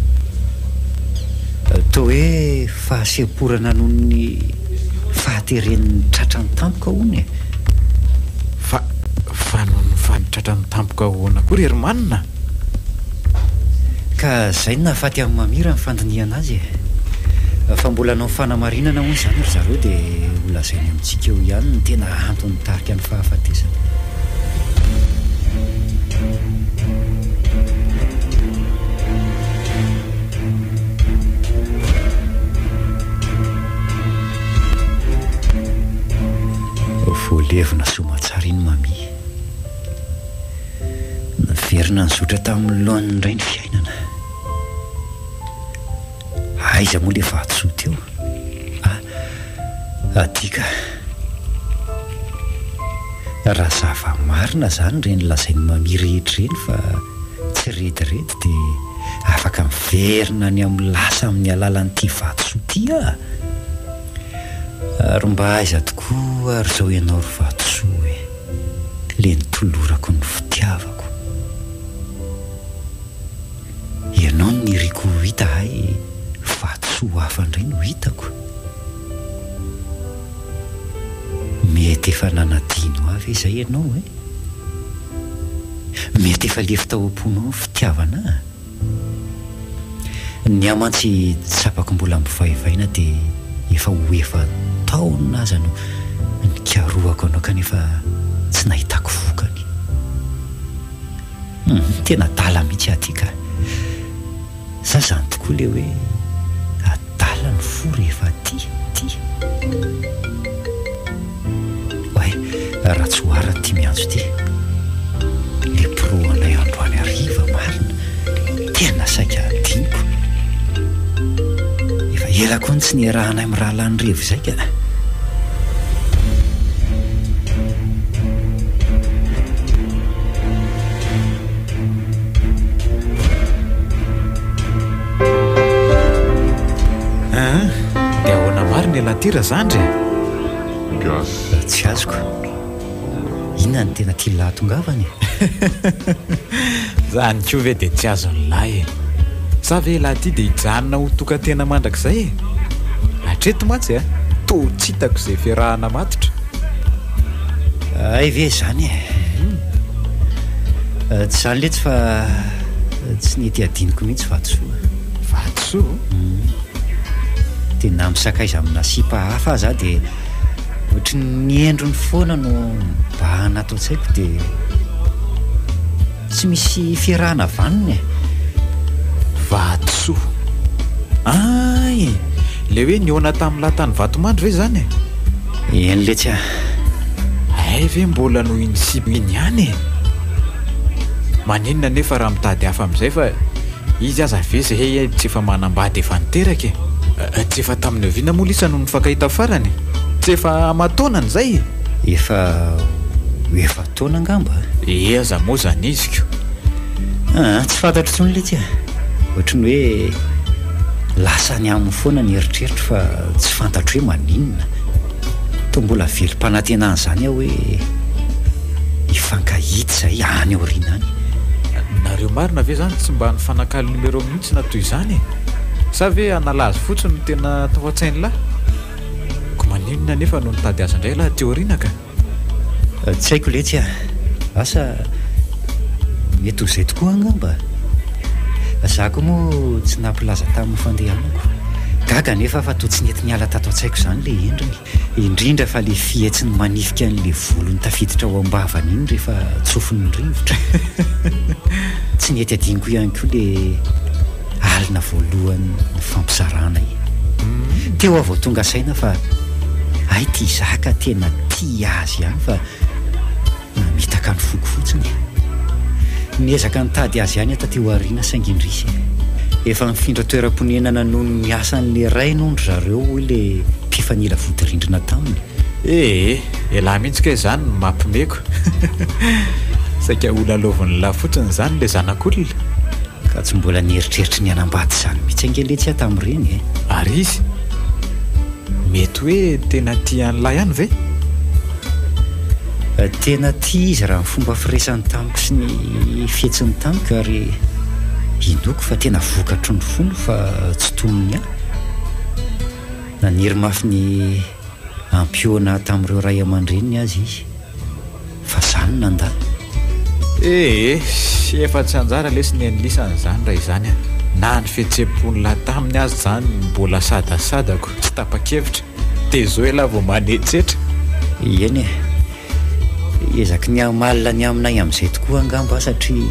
Toa hoe fahasemporana noho ny fahateren'ny tratrany tampoka hono e. Fa, fa noho ny faha tratrany tampoka ahoana koa ry Herman a? Ka zay no nahafaty an'i Mamy raha ny fandinihana azy e. Fa mbola hanao fanamarinana hono izany ry zareo dia ho lazainy amintsika eo ihany ny tena antony nitarika ny fahafatesana. Voalevina soamatsara iny Mamy. Naverina nizotra tamin'ny laoniny indray ny fiainana. Aiza moa ilay vatosoa teo? Ah, aty ka. Raha zava-marina izany ireny lazain'i Mamy rehetra ireny fa tsy rediredy dia afaka miverina any amin'ny lasa amin'ny alalan'ity vatosoa ity aho. Ary mba aiza tokoa ary izao ianao ry vatosoa e? Le nitolorako ny fitiavako. Ianao no niriko ho hita hay vatosoa hafa indray no hitako. Mety efa nanadino ahy ve izay ianao e? Mety efa lefy tao am-ponao ny fitiavana ahy? Ny ahy mantsy tsapako mbola mivaivaina dia efa ho efa-taona aza no nikarohako anao kanefa tsy nahitako vokany. Hum, tena adala mihitsy aho ty ka. Za zany tokoa le hoe adala ny fo rehefa tia, tia. Oay, raha tsy ho arany ity miantso ity. Le pro anay androany hariva marina. Tena saika hadinoko. Efa ela koa no tsy niarahanay mirahalahy nirevy izay ka. Aa, dia ahoana marina ialahy ity razandry e? Gasy. Tsy azoko. Inona no tena tian'lah hahatongavana e? Zany koa ve dia tsy azon'lah e? Sa ve elah ity dia hijanona ho tokan-tena mandrakizay e? Hatreto mantsy a, toa tsy hitako izay fiarahana matotra. Hay ve izany e? Tsy izany letsy fa tsy nety hadinoko mihitsy vatosoa. Vatosoa? Dia na misakaiza amina sipa hafa aza aho dia ohatry ny endriny foana no mibahana ato an-tsaiko dia tsy misy fiarahana vanona e. Vatosoa. Ay! Ilay hoe nihaona tamin'ny lahy tany Vatomandry ve izany e? Eny letsy a! Hay ve mbola noho iny sipa iny ihany e? Maninona anefa raha mitady hafa amin'izay fa Izy aza ve zay tsy efa manambady efa niteraka e? Tsy efa tamin'ny oviana moa lisa no nifankahita farany e? Tsy efa aman-taonany izay e? Efa ho efa-taona angamba a! Eh aza moa zany izy ko! Aa tsy fantatro intsony letsy a! Ohatry ny hoe. Lasa any aminy foana ny eritreritro fa tsy fantatro hoe maninona. Toa mbola velom-panantenana izany aho hoe hifankahita izahay any aoriana any. Nareo marina ve izany tsy mba nifanakalo numéro mihitsy na toy izany e? Sa ve hanala azy fotsiny no tena tao an-tsain'lah? Ko maninona anefa no nitady azy indray lah aty aoriana ka? Tsy haiko letsy a! Asa mety ho izay tokoa angamba? Za koa moa tsy nampilaza tamin'ny fandehanako. Gaga anefa aho fa toa tsy nety niala tato an-tsaiko izany ilay endriny. Indrindra fa ilay fihetsiny manifika an'ilay volony tafiditra ao am-bavany iny rehefa tsofin'ny rivotra. Tsy nety adinoko ihany koa ilay alina voalohany nifampizarana iny. Teo aho vao tonga saina fa hay ity izaho ka tena tia azy ihany fa namitaka ny foko fotsiny. Niezaka nitady azy ihany aho taty aoriana saingy indrisy e. Efa nifindra toeram-ponenana noho ny asan'ilay rainy hono ry zareo hoy ilay mpifanila vodirindrina taminy. Ee, elah mihitsy kay izany no mampimeko. Saika holalaovin'lah fotsiny izany ilay zanak'olona. Ka tsy mbola nieritreritry ny hanambady izany mihitsy ange letsy aho tamin'ireny e! Ary izy? Mety hoe tena tia an'lah ihany ve? Tena tia izy raha ny fomba firesany tamiko sy ny fihetsiny tamiko ary inoako fa tena vokatry ny fony fa tsy toy ny ahy. Naniry mafy ny hampihaona ahy tamin'ireo ray aman-dreniny aza izy. Fa za no nandà. Ee, efa tsy anjara lesy ny an'lisany izany raha izany an! Na ny fihetseham-pon'lah taminy aza izany mbola sadasadako, tsy tapa-kevitra, dia zao elah vao manetsetra. Eny e! Ezaky ny hamalina ny aminay amin'izay tokoa angamba aho satria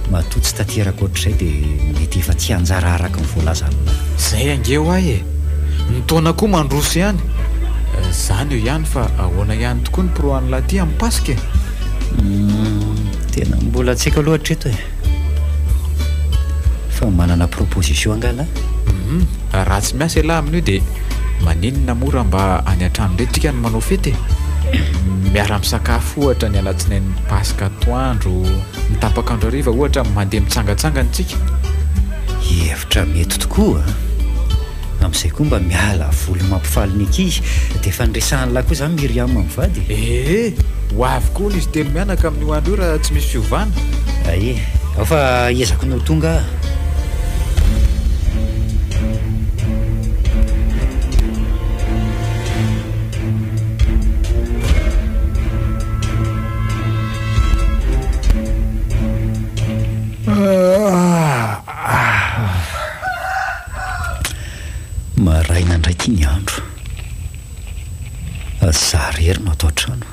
matoa tsy tanteraka ohatr'izay dia mety efa tsy anjara araka ny voalazan'lah. Zay ange hoa e! Ny taona koa mandroso ihany. Zany eo ihany fa ahoana ihany tokoa ny pro an'lah ty amin'ny paska e? Humm, tena mbola tsy haiko aloha hatreto e. Fa manana proposition angaha lah? Humm, raha tsy miasa elah amin'io dia maninona moa raha mba any an-trano indray tsika no manao fety e? Miara-misakafo ohatra ny alatsinain'ny paska atoandro, ny tapak'andro hariva ohatra mandeha mitsangatsangana tsika. Hevitra mety tokoa an! Amin'izay koa mba miala voly mampifaly ny ankizy. Dia efa niresahan'lah koa izany Myriam mivady e? Ee, ho avy koa hono izy telo mianaka amin'io andro io raha tsy misy fiovana. Ae, ao fa hiezako ny ho tonga aho. Maraina indray ity ny andro. Za irery no ato an-trano.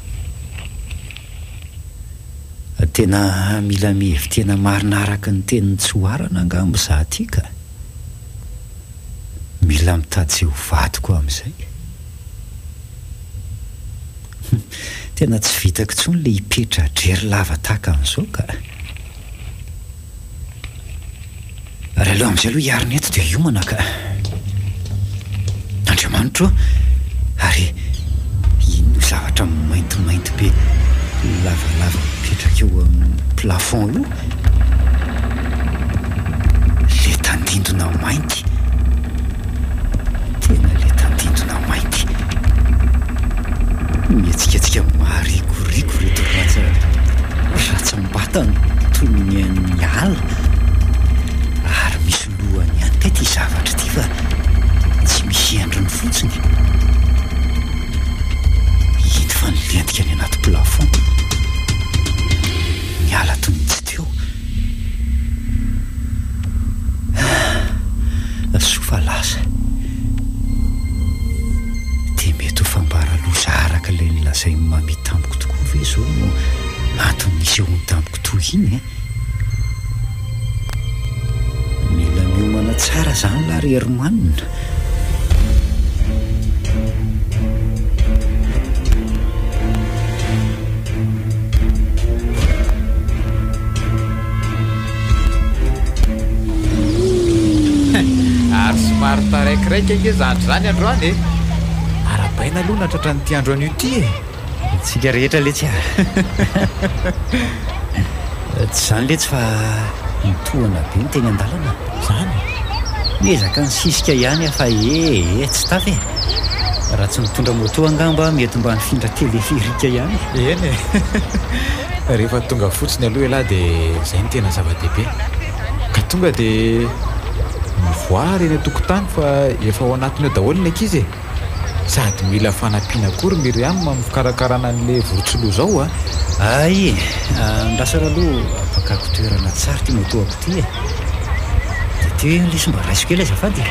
Tena mila mihevi-tena marina araka ny tenin'i Tsoarana angamba za ity ka. Mila mitady izay ho vadiko amin'izay. Tena tsy vitako intsony ilay hipetra-drery lava tahaka an'izao ka. Ary aleo amin'izay aloha hiarina eto dia hiomana ka. Andriamanitro ô! Ary inona io zavatra maintimainty be lavalava mipetraka eo amin'ny plafond io? Ilay tandindona mainty. Tena ilay tandindona mainty. Mihetsiketsika maharikoriko ireto ratsa ratsam-batana toy ny an'ny ala. Ary misy lohany ihany kay ity zavatra ity fa tsy misy endriny fotsiny. Iny fa nilentika any anaty plafond. Niala toy ny tsy teo. Soa fa lasa. Dia mety ho fambara loza araka ilay nolazain'i Mami tamiko tokoa ve izao no antony nisehoany tamiko toy iny e? Mila miomana tsara izany lahy ry Herman. Ary somary taraikiraiky ange zandry izany androany e! Arahabaina aloha nahatratra an'ity andro anio ity e! Tsika rehetra letsy a! Tsy izany letsy fa nitohana be ny teny an-dalana. Izany? Niezaka nisisika ihany aho fa ee ee tsy tafa e! Raha tsy nitondra moto angamba aho mety mba nifindra téléphérique ihany. Eny e! Rehefa tonga fotsiny aloha ialahy dia izay no tena zava-dehibe. Ka tonga dia mivoaha ary eny an-tokotany fa efa ao anatiny ao daholo ny ankizy e! Sady mila fanampiana koa ry Myriam amin'ny fikarakarana an'ilay vorontsiloza ao a! Hay e! Andraso ary aloha ampakako toerana tsara ity moto-ako ity e! Dia ty hoe lesy mba raiso kely azafady e!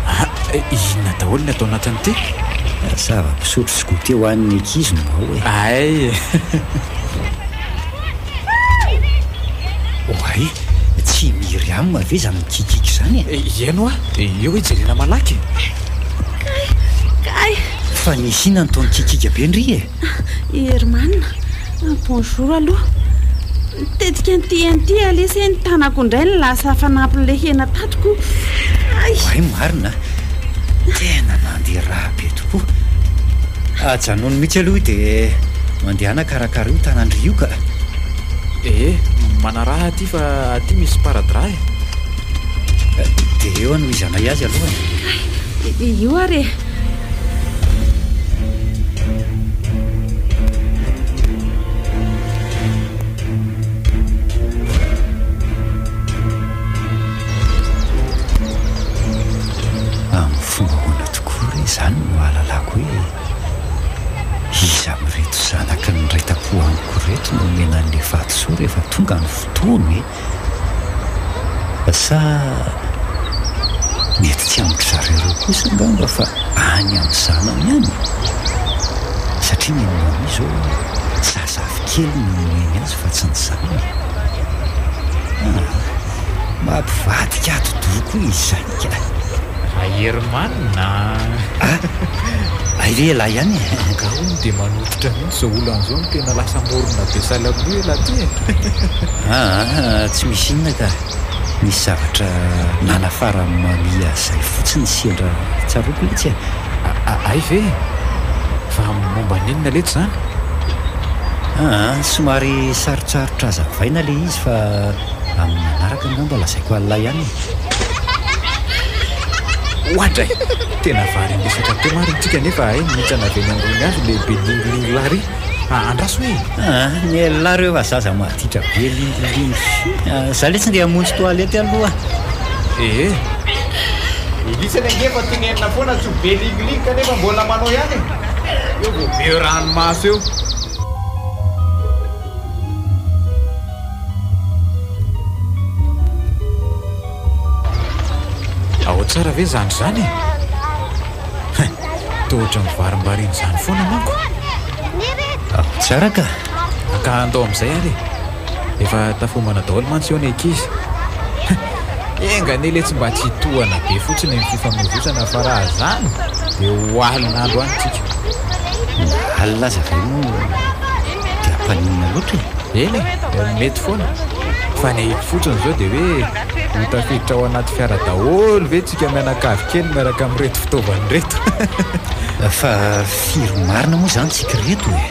Ah! Inona daholo ny atao anatin'ity? Zava-pisotro sy goûter ho an'ny ankizy no ao e! Hay e! Oay! Tsy Myriam ve izany mikikiky izany e? Eny hoa, eo hoe jerena malaky e! Kay! Kay! Fa nisy inona no toa nikikiaka be ndry e? I Herman, bonjour aloha. Nitetika an'ity hena ity aho lesy e, ny tanako indray no lasa fanampin'ilay hena tato ko. Kay! Oay marina a! Tena nandeha rà be tokoa. Ajanony mihitsy aloha io dia mandehana karakara io tanan-dry io ka. Ee, manaraha aty fa aty misy sparadrap e. Dia eo anohizanay azy aloha e. Kay, io ary e. Amin'ny fomba ahoana tokoa re izany no ahalalako hoe iza amin'ireto zanaky ny niray tampo amiko ireto no omena an'ilay vatosoa rehefa tonga ny fotoana e? Sa mety tsy amin-dry zareo ireo kosa angamba fa any amin'ny zanany any? Satria ny an'i Mami izao zazavikely no nomeny azy fa tsy ny zanany. Ah, mampivadika atidoha koa izy izany ka! Raherman a! Ah! Hay ve ialahy ihany e? Angaha hono dia manototra mihitsy izao olana izao no tena lasa morona be sahala amin'io ialahy ity e? Aa, tsy misy inona ka. Nisy zavatra nanafaran'i Mami azy izay fotsiny sendra tsaroako letsy e. Hay ve? Fa momba ny inona letsy izany? Aa, somary sarotsarotra hazavaina ilay izy fa amin'ny manaraka angamba lazaiko an'lah ihany e. Oadray! Tena varian-dresaka teo marina tsika nefa hay nihintsana avy eny ambony hazo le be lingilingy lahy ry. Andraso e! Ah, ny elah reo fa zaza maditra be lingilingy. Za letsy ndeha hamonjy toilette aloha. Ee. Elisany ange efa tenenina foana tsy ho be lingilingy kanefa mbola manao ihany e! Eo vao be ranomaso eo. Ao tsara ve zandry zany e? Hein, toa ohatran'ny varimbarina izany foana manko. Ao tsara ka! Ka andao amin'izay ary e! Efa tafomana daholo mantsy eo ny ankizy. Hein, enga anie letsy mba tsy hitohana be fotsiny ny fifamoivoizana fa raha zany dia ho alina andro any tsika. Na alina aza ve moa dia hampaninona loatra e? Eny e, mety foana. Fa ny ahiko fotsiny izao dia hoe ho tafiditra ao anaty fiara daholo ve tsika mianakavy kely miaraka amin'ireto fitaovana ireto? Fa firy marina moa izany tsika ireto e?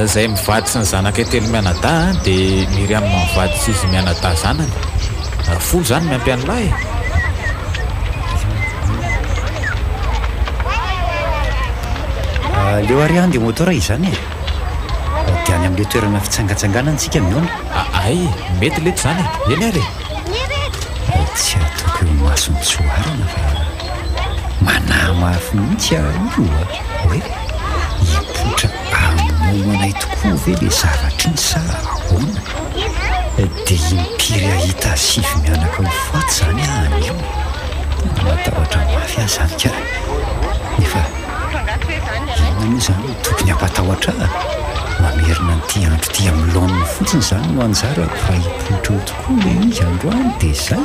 Izay mivady sy ny zanakay telo mianadahy dia Myriam mivady sy izy mianadahy zanany. Folo izany miampy an'lah e! Aleo ary handeha moto raha izany e! Dia any amin'ilay toerana fitsangatsanganana isika mihaona. Hay, mety letsy izany e! Eny ary e! Tsy ataoko eo imason'i Tsoarana fa manahy mafy mihitsy aho io a! Hoe hipoitra hamono anay tokoa ve ilay zavatra iny sa ahoana? Dia impiry hahita azy sivy mianaka ho faty izany aho anio? Tena matahotra mafy aho izany ka! Nefa inona moa izany no tokony hampatahotra ahy? Mamerina an'ity andro ity amin'ny laoniny fotsiny izany no anjarako raha hipoitra eo tokoa ilay izy androany dia izay.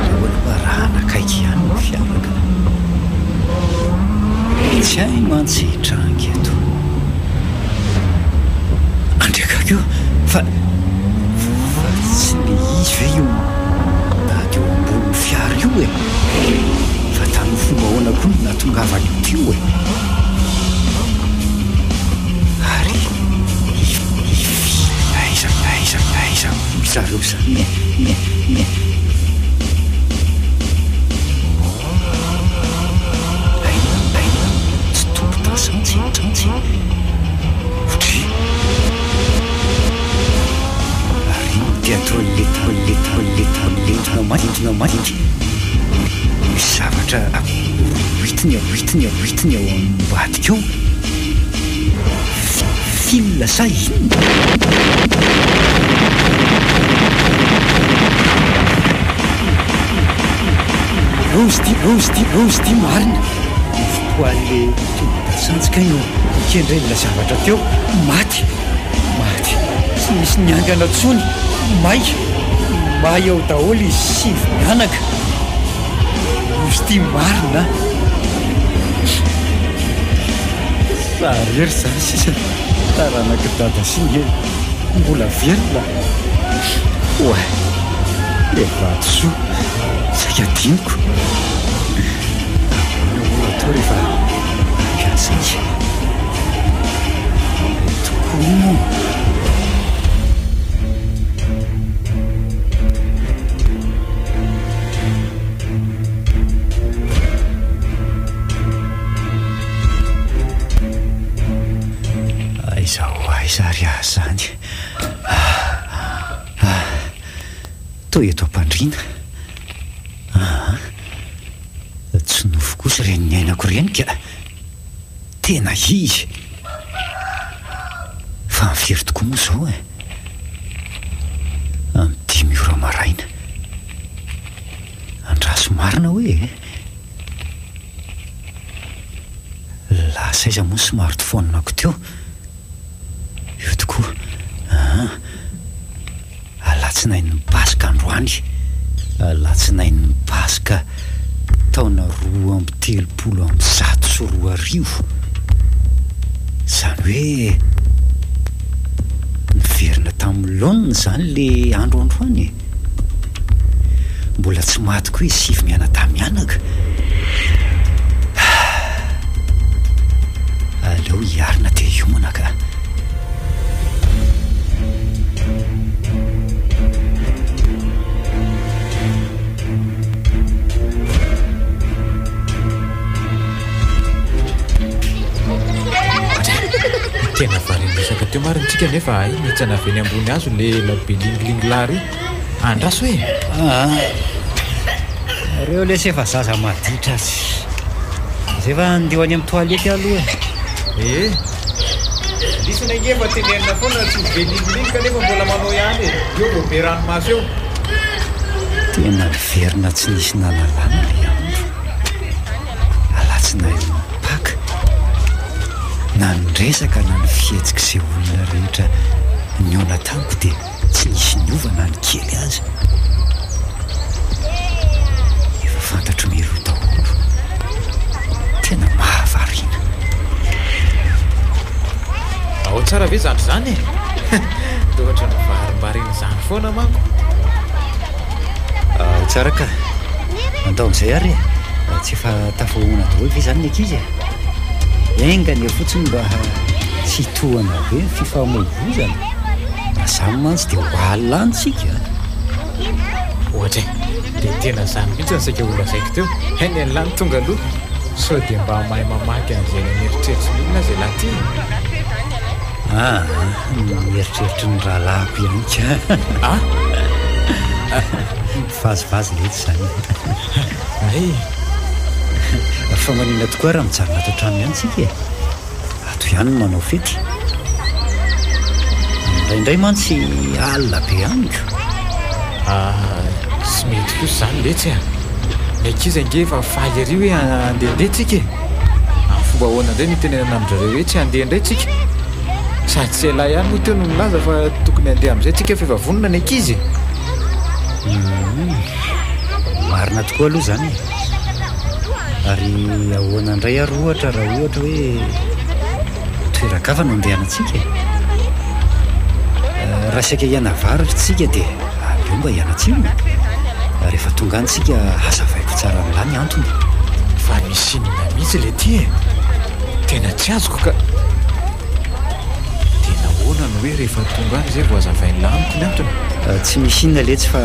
Aleo aloha arahana akaiky ihany ny fiara ka. Tsy hay mantsy hitranga eto. Andriakako io fa fa tsy le izy ve io mitady eo ambonin'ny fiara io e? nahatongavany teo e? Ary hivily aiza aiza aiza hoy zareo izany e? E e. Aina aina tsy tompon-dasantsy tsantsy. Ohatry. Ary inona ity ataon'le taon'le taon'le taon'le entona mainty Misy zavatra rohitiny rohitiny rohitiny ao ambadika ao. Fil sa inona? Rose ty, Rose ty, Rose ty marina. Voan'le tonga-dasantsy kay no kendren'ilay zavatra teo. Maty, maty, tsy nisy niangana intsony. May, may ao daholo izy sivy mianaka. Rose ty marina a. Za rery zany sisa taranak'i dada sy neny mbola velona. Oay, le vatosoa saika adinoko. Ahoana moa no atao rehefa hampiasa azy? Tokoa moa. Aiza ho aiza ary aho izany? Toa eto am-pandriana. Aa! Tsy nofy kosa ireny niainako ireny ka! Tena izy! Fa amin'ny firy tokoa moa izao e? Amin'ny dimy ora maraina. Andraso marina hoe e! Lasa aiza moa ny smartphone-ko teo? Io tokoa an! Alatsinain'ny Paska androany. Alatsinain'ny Paska taona 2132. Izany hoe niverina tamin'ny laoniny izany ilay andro androany e! Mbola tsy maty koa izy sivy mianadahy mianaka. Aleo hiarina dia hiomana ka. Tena varian-dresaka teo marina tsika nefa hay nitsana avy eny ambony hazo le labelingilingilahy ry. Andraso e! Aa! Nareo lesy efa zaza maditra sy. Zay fa andeha ho any amin'ny toilette aloha e. Ee! Lisany ange efa tenenina foana tsy ho be lingilingy kanefa mbola manao ihany e! Eo vao be ranomaso eo. Tena niverina tsy nisy nalalana ilay andro. Alatsinain'ny Paka. Na ny resaka na ny fihetsik'izay olona rehetra nihaona tamiko dia. Tsy nisy niova na ny kely aza. Efa fantatro mialoha daholo. Tena mahavariana. Ao tsara ve zandry zany e? Toa ohatran'ny varimbarina izany foana manko. Ao tsara ka. Andao amin'izay ary e. Tsy efa tafahoana daholo ve izany ny ankizy e? Enga anie fotsiny mba tsy hitohana be ny fifamoivozana. Raha izany mantsy dia ho alina any tsika a! Ohatra e! Dia tena izany mihitsy no saika holazaiko teo. Hay ny an'lah no tonga aloha. Sao dia mba mahay mamaky an'izay any an'eritreritry ny olona aza ialahy ity e? Aa, ny eritreritry ny rahalahiko ihany ka. Ah! Mivazivazy letsy izany e. Hay! Fa maninona tokoa raha mijanona ato an-trano ihany tsika e? Ato ihany no manao fety. Indraindray mantsy alina be amiko. Ah, tsy mety kosa izany letsy a! Ny ankizy ange efa faly ery hoe handehandeha tsika e! Amin'ny fomba ahoana indray no hitenenana amin-dry zareo hoe tsy handeha indray tsika? Sady tsy ialahy ihany moa teo no nilaza fa tokony handeha amin'izay tsika fa efa vonona ny ankizy e! Hum, marina tokoa aloha izany e! Ary ahoana indray ary ohatra raha ohatra hoe toeran-kafa no andehanantsika e? Raha saika hianavaratra isika dia aleo mba hianatsimo e! Rehefa tonga any isika hazavaiko tsara amin'lah ny antony. Fa misy inona mihitsy le ty e? Tena tsy azoko ka. Dia nahoana no hoe rehefa tonga any izay vao hazavain'lah amiko ny antony? Tsy misy inona letsy fa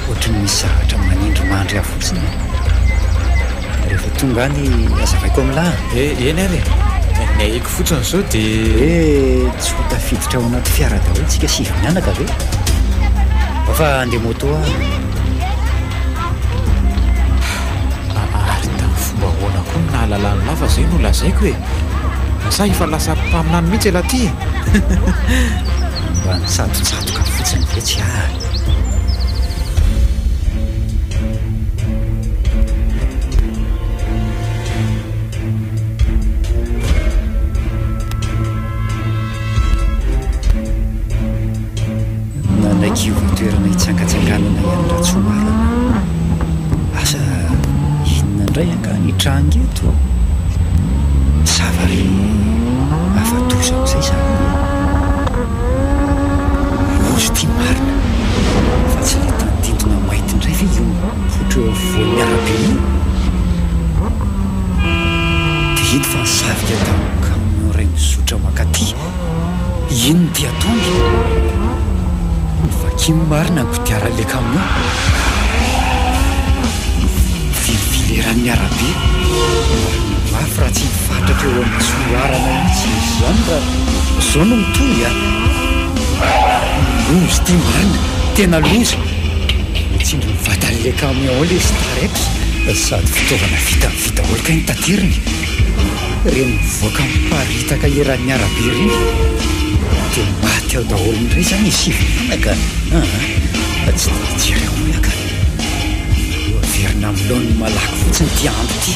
ohatry ny misy zavatra manindry mandry ahy fotsiny e. Rehefa tonga any hazavaiko amin'lah. E, eny ary e. Ny ahiako fotsiny izao dia. Hoe tsy ho tafiditra ao anaty fiara daholo tsika sivy mianaka ve? Fa handeha moto aho. Ary tamin'ny fomba ahoana koa no nahalalan'i Lava izay no lazaiko e? Sa efa lasa mpaminany mihitsy ialahy ity e? Mba nitsatotsatoka fotsiny ve tsy ahy? Nanaiky hiova toerana hitsangatsanganana ihany Ratsoarana. Asa inona indray angaha ny hitranga eto? Zava-re afa-doza amin'izay izany e! Loza ity marina fa tsy ilay tandindona mainty indray ve io mipoitra eo afovoan'ny arabe io? Dia iny fa nisavika tamin'ny camion iray mizotra mankaty. Inona ity ataony? Novakiny marina ny kodiaran'ilay camion. Nivilivily eran'ny arabe. Marina mafy raha tsy hifatratra eo amin'ny tsoarana mihitsy izy izany raha izao no mitohy a! Loza ity marina, tena loza! Nitsindry ny vatan'ilay camion ilay Starex sady fitaovana vita vy daholo kay ny tateriny. Ireny mivoaka miparitaka eran'ny arabe ireny dia maty ao daholo indray izany i sivy mianaka aa! Tsy dia hijery akory aho ka. Aleo averina amin'ny laoniny malaky fotsiny ity andro ity.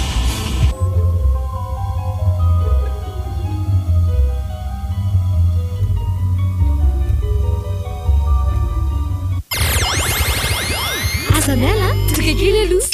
Aza miala a! Tonga kely aloha.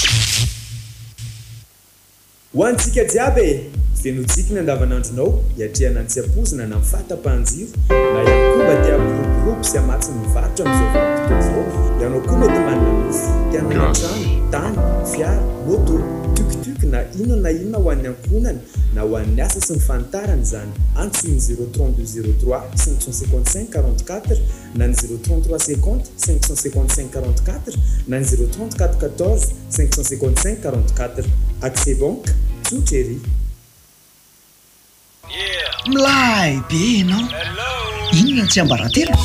Ho antsika jiaby e! Feno tsiky ny andavanandronao hiatrehana ny tsy ampoizina na ny fahatapahan-jiro na ihany koa mba te hampiroborobo sy hamatsy ny varotra amin'izao vanim-potoana izao. Ianao koa mety manana nofy, te hanana trano, tany, fiara, moto, tuc tuc na inona na inona ho an'ny ankohonana na ho an'ny asa sy ny fanitarana izany. Antsoy ny zéro 32 03 555 44 na ny 0 33 50 555 44 na ny 0 34 14 555 44. Accès Banque, tsotra ery. Milay be ianao. Inona ny tsiambaratelo?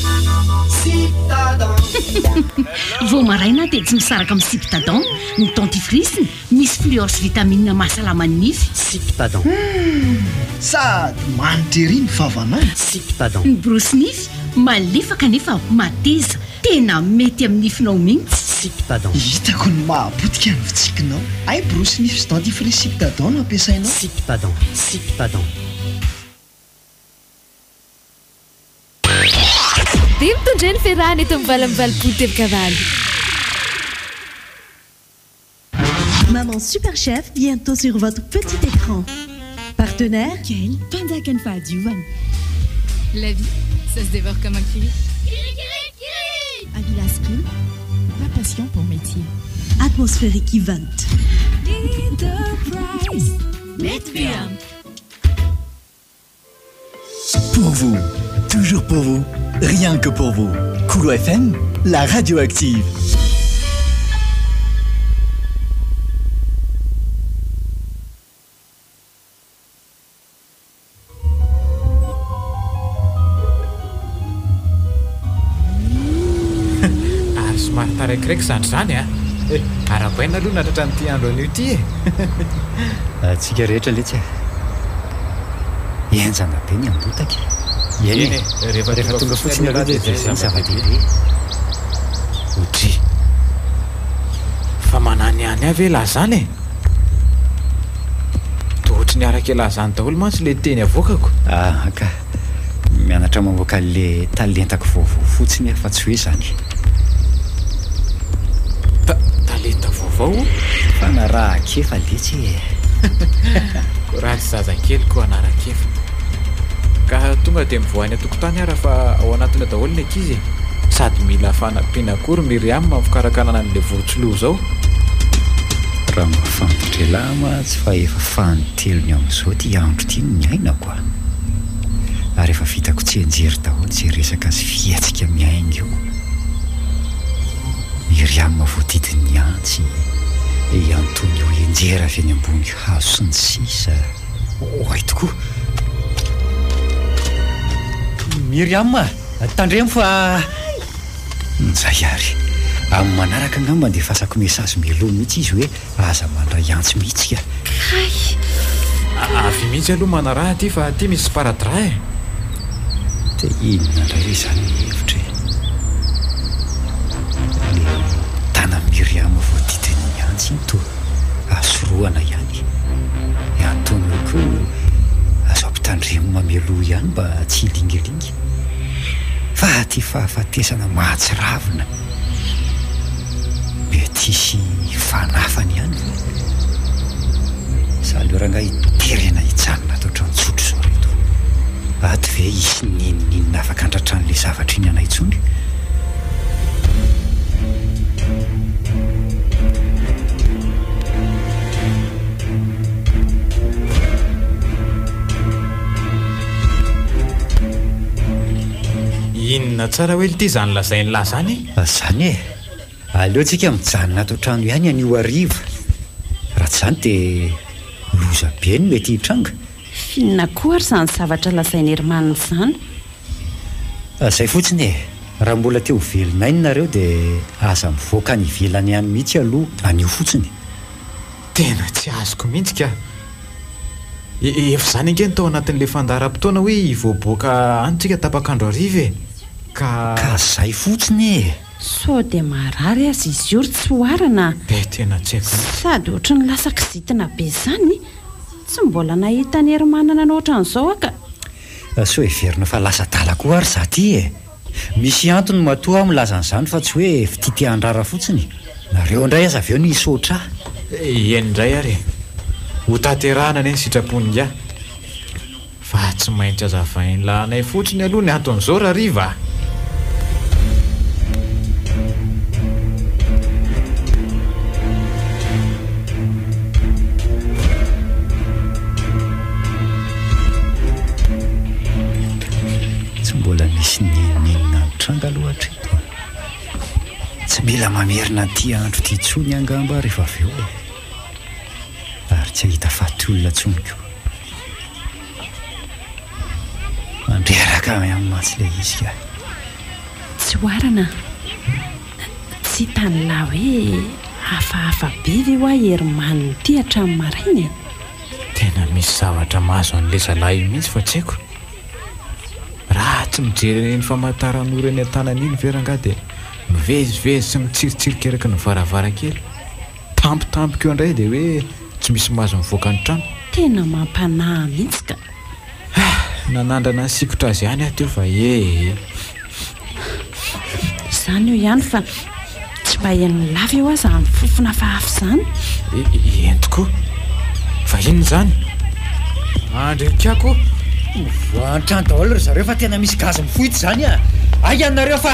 Vao maraina aho dia tsy misaraka amin'ny Ciptadent, ny dentifrice-ny misy fluor sy vitamine mahasalama ny nify. Ciptadent. Humm! Sady manitra ery ny vavanao. Ciptadent. Ny borosy nify malefaka nefa mateza, tena mety amin'ny nifinao mihitsy. Ciptadent. Hitako ny mahapotika ny fitsikinao. Hay borosy nify sy dentifrice Ciptadent no ampiasainao. Ciptadent. Ciptadent. Dia mitondra ny fiarahana eto amin'ny 88 telo Maman Super Chef bientôt sur votre petit écran. Partenaire Quel Mpanjakan'ny fahadiovana. La vie, ça se dévore comme un kiri. Avila Skin, la passion pour métier. Atmospheric Event. Leader Price. Pour vous, toujours pour vous, rien que pour vous. Kolo FM, la radio active. Ary somary taraikiraiky zandry zany a! Eh, arahabaina aloha nahatratra an'ity andro anio ity e! Antsika rehetra letsy e! Henjana be ny ambotaka e! Eny e, rehefa tonga fotsiny aloha dia izay ny zava-dehibe. Odry! Fa mananihany ahy ve lahy zany e? Toa ohatry ny araka elah zany daholo mantsy le teny avoakako. Ah ka. Mianatra mamoaka an'le talentako vaovao fotsiny aho fa tsy hoe izany. Ta, talenta vaovao? Fanarahan-kefa letsy e. Ko raha tsy zazakely ko hanara-kefa. Ka tonga dia mivoaha any an-tokotany ara fa ao anatiny ao daholo ny ankizy e. Sady mila fanampiana koa ry Myriam amin'ny fikarakarana an'ilay vorontsiloza ao. Raha mahafantatra elah mantsy fa efa fanintelony amin'izao ity andro ity no niainako a! Ary efa vitako tsianjery daholo izay resaka sy fihetsika miainga eo. Myriam voadidin'ny antsy, i Antonio hianjera avy eny ambony hazo sy ny sisa. Oay tokoa! Myriam a! Tandremo fa. Njay ary! Amin'ny manaraka angamba andefasako message mialoha mihitsy izy hoe aza mandray antso mihitsy ka. Kay! Avy mihitsy aloha manaraha aty fa aty misy sparadrap e! Dia inona indray re izany ny hevitra e? Le tanan'i Myriam voadidin'ny antsy iny toa azo sorohana ihany. I Antonio koa azo ampitandremina mialoha ihany mba tsy hilingilingy. Fa ity fahafatesana mahatsiravina mety hisy fanafany ihany ve? Sa aleo rangahy terena hijanona ato an-trano tsotra izao reto? Ato ve hisy n'inon'inona afaka handratra an'ilay zavatra iny anay intsony? Inona tsara hoe lty izany lazain'lah zany e? Zany e! Aleo tsika mijanona ato an-trano ihany anio hariva. Raha tsy izany dia loza be no mety hitranga. F'inona koa ary izany zavatra lazain'i Herman izany? Izay fotsiny e! Raha mbola te ho velon'aina nareo dia aza mivoaka any ivelany any mihitsy aloha anio fotsiny. Tena tsy azoko mihitsy ka! Efa izany ange no tao anatin'ilay fandaharam-potoana hoe hivoaboaka any tsika tapak'andro hariva e! Ka. Ka zay fotsiny e! Sao dia marary aza izy io ry tsy oharana a! Be tena tsy haiko mihitsy. Sady ohatry ny lasa kizitina be izany, tsy mbola nahita an'i Hermana nanao ohatran'izao aho ka. Sao heverina fa lasa adala koa ary za ty e! Misy antony matoa aho milaza an'izany fa tsy hoe fitia te handrara fotsiny. Nareo indray aza avy eo ny hisaotra ahy. Eny indray ary e! Ho tanterahana anie ny sitrapon'ingahy. Fa tsy maintsy azavain'lah anay fotsiny aloha ny anton'izao Rariva a! Tsy mbola nisy n'inon'inona nitranga aloha hatreto a! Tsy mila mamerina an'ity andro ity intsony angamba aho rehefa avy eo e! Ary tsy hahita faty olona intsony koa. Mandreraka ihany mantsy ilay izy ka. Tsy oharana a! Tsy hitan'lah hoe hafahafa be ve hoa Herman ity hatramin'ny maraina e? Tena misy zavatra mahazo an'ilay zalahy io mihitsy fa tsy haiko. Raha tsy mijery an'iny famantaranora eny an-tanany iny ve rangahy dia mivezivezy sy mitsiritsirika eraky ny varavarankely. Tampotampoka eo indray dia hoe tsy misy mahazo mivoaka ny trano. Tena mampanahy mihitsy ka. Ah! Nanandrana nisikotra azy ihany aho teo fa ee. Izany eo ihany fa tsy mba henon'i Lava eo aza ny fofona hafahafa izany. Eny tokoa. Fa inona izany? Andry Rikako ô! Mivoaha an-trano daholo ry zareo fa tena misy gaz mifoitra izany a! Aiza nareo fa.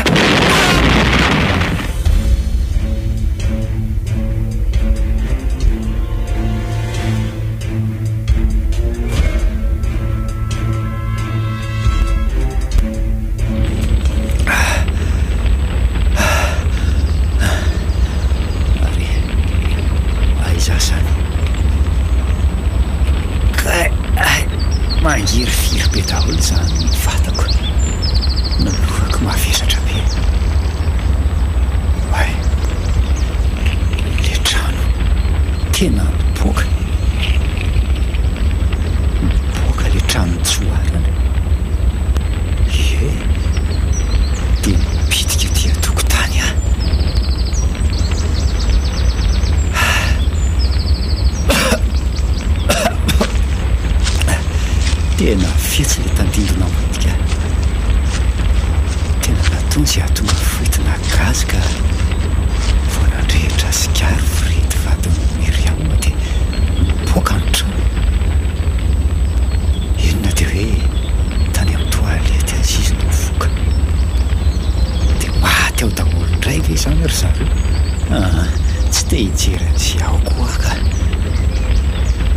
Ary aiza izany? Kay, ay, mangirifiry be daholo izany ny vatako. Ny lohako mavesatra be. Oay, ilay trano tena mipoaka. Mipoaka ilay trano tsy oharana. Ie, dia mipitika aty an-tokotany aho. Tena fetsy ilay tandindona ambadika. Tena nataony izay hahatonga foitina gaz ka vao nandrehitra sigara Fredy vadin'i Myriam dia nipoaka ny trano. Inona dia hoe tany amin'ny toilette aza izy no nivoaka. Dia maty ao daholo indray ve izany ry zareo? Aa, tsy te. hijery an'izay ao koa aho ka.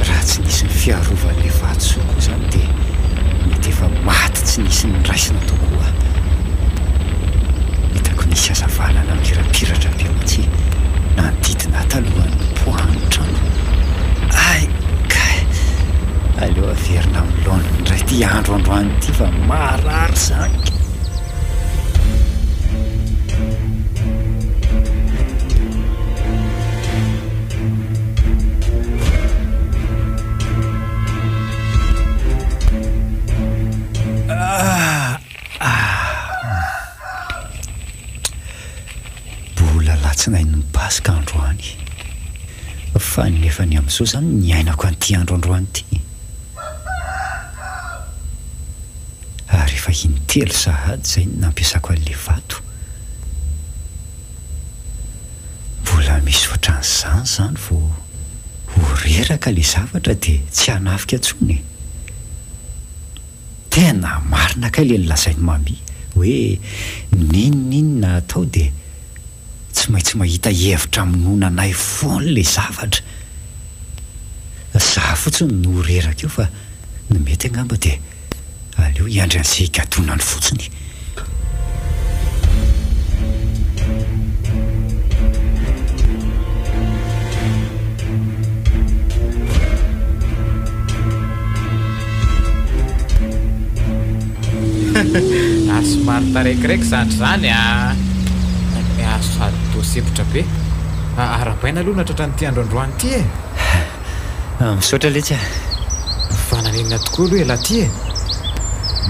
Raha tsy nisy ny fiarovan'ilay vatosoa koa izany dia mety efa maty tsy nisy niraisina tao koa aho. Hitako nisy hazavana namirapiratra be mantsy nanodidina ahy talohan'ny nipoahan'ny trano. Hay kay! Aleo averina amin'ny laoniny indray ity andro androany ity fa maharary izany ka. Mbola alatsinain'ny Paska androany. Fa nefa ny amin'izao izany niainako an'ity andro androany ity. Ary efa intelo sahady izay no nampiasako an'ilay vato. Mbola misy ohatran'izany izany vao ho reraka ilay zavatra dia tsy hanafika intsony e! Tena marina kay ilay nolazain'i Mami hoe n'inon'inona atao dia tsy maintsy mahita hevitra hamonoana anay foana ilay zavatra. Za fotsiny no reraka eo fa ny mety angamba dia aleo hiandry an'izay higadonany fotsiny. Ary somary tarekiraiky zandry zany a! Ary sady toa sempotra be. Arahabaina aloha nahatratra an'ity andro androany ity e! Misaotra letsy a! Fa naninona tokoa aloha elah ty e?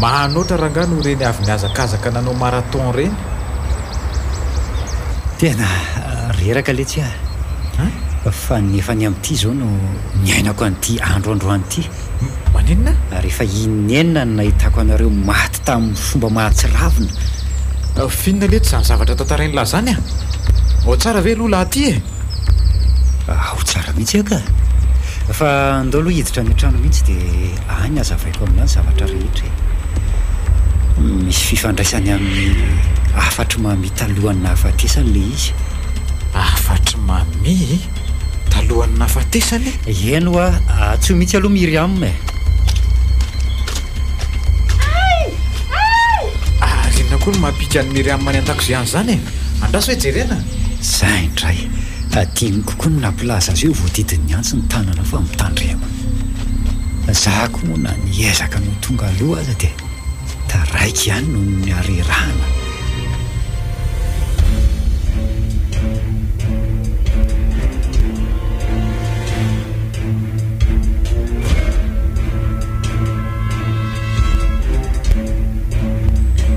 Mahanoatra rangahy noho ireny avy nihazakazaka nanao marathon ireny. Tena reraka letsy a! Fa nefa ny amin'ity izao no niainako an'ity andro androany ity. Maninona? Ary efa in'enina no nahitako anareo maty tamin'ny fomba mahatsiravina. F'inona letsy izany zavatra tantarain'lah izany a? Ao tsara ve aloha lah ty e? Ao tsara mihitsy aho ka! Fa andao aloha hiditra any an-trano mihitsy dia any hazavaiko aminao ny zavatra rehetra e! Misy fifandraisany amin'ny hafatr'i Mami talohan'ny nahafatesany ilay izy. Hafatr'i Mami talohan'ny nahafatesany? Eny hoa, antsoy mihitsy aloha Myriam e! Ary inona koa no maha-pika an'i Myriam any an-dakozia any izany e? Andraso hoe jerena! Zay indray! Adinoko koa ny nampilaza azy hoe voadidin'ny antsy ny tananao fa mitandrema. Za koa moa na niezaka ny ho tonga aloha aza dia taraiky ihany noho ny harerahana.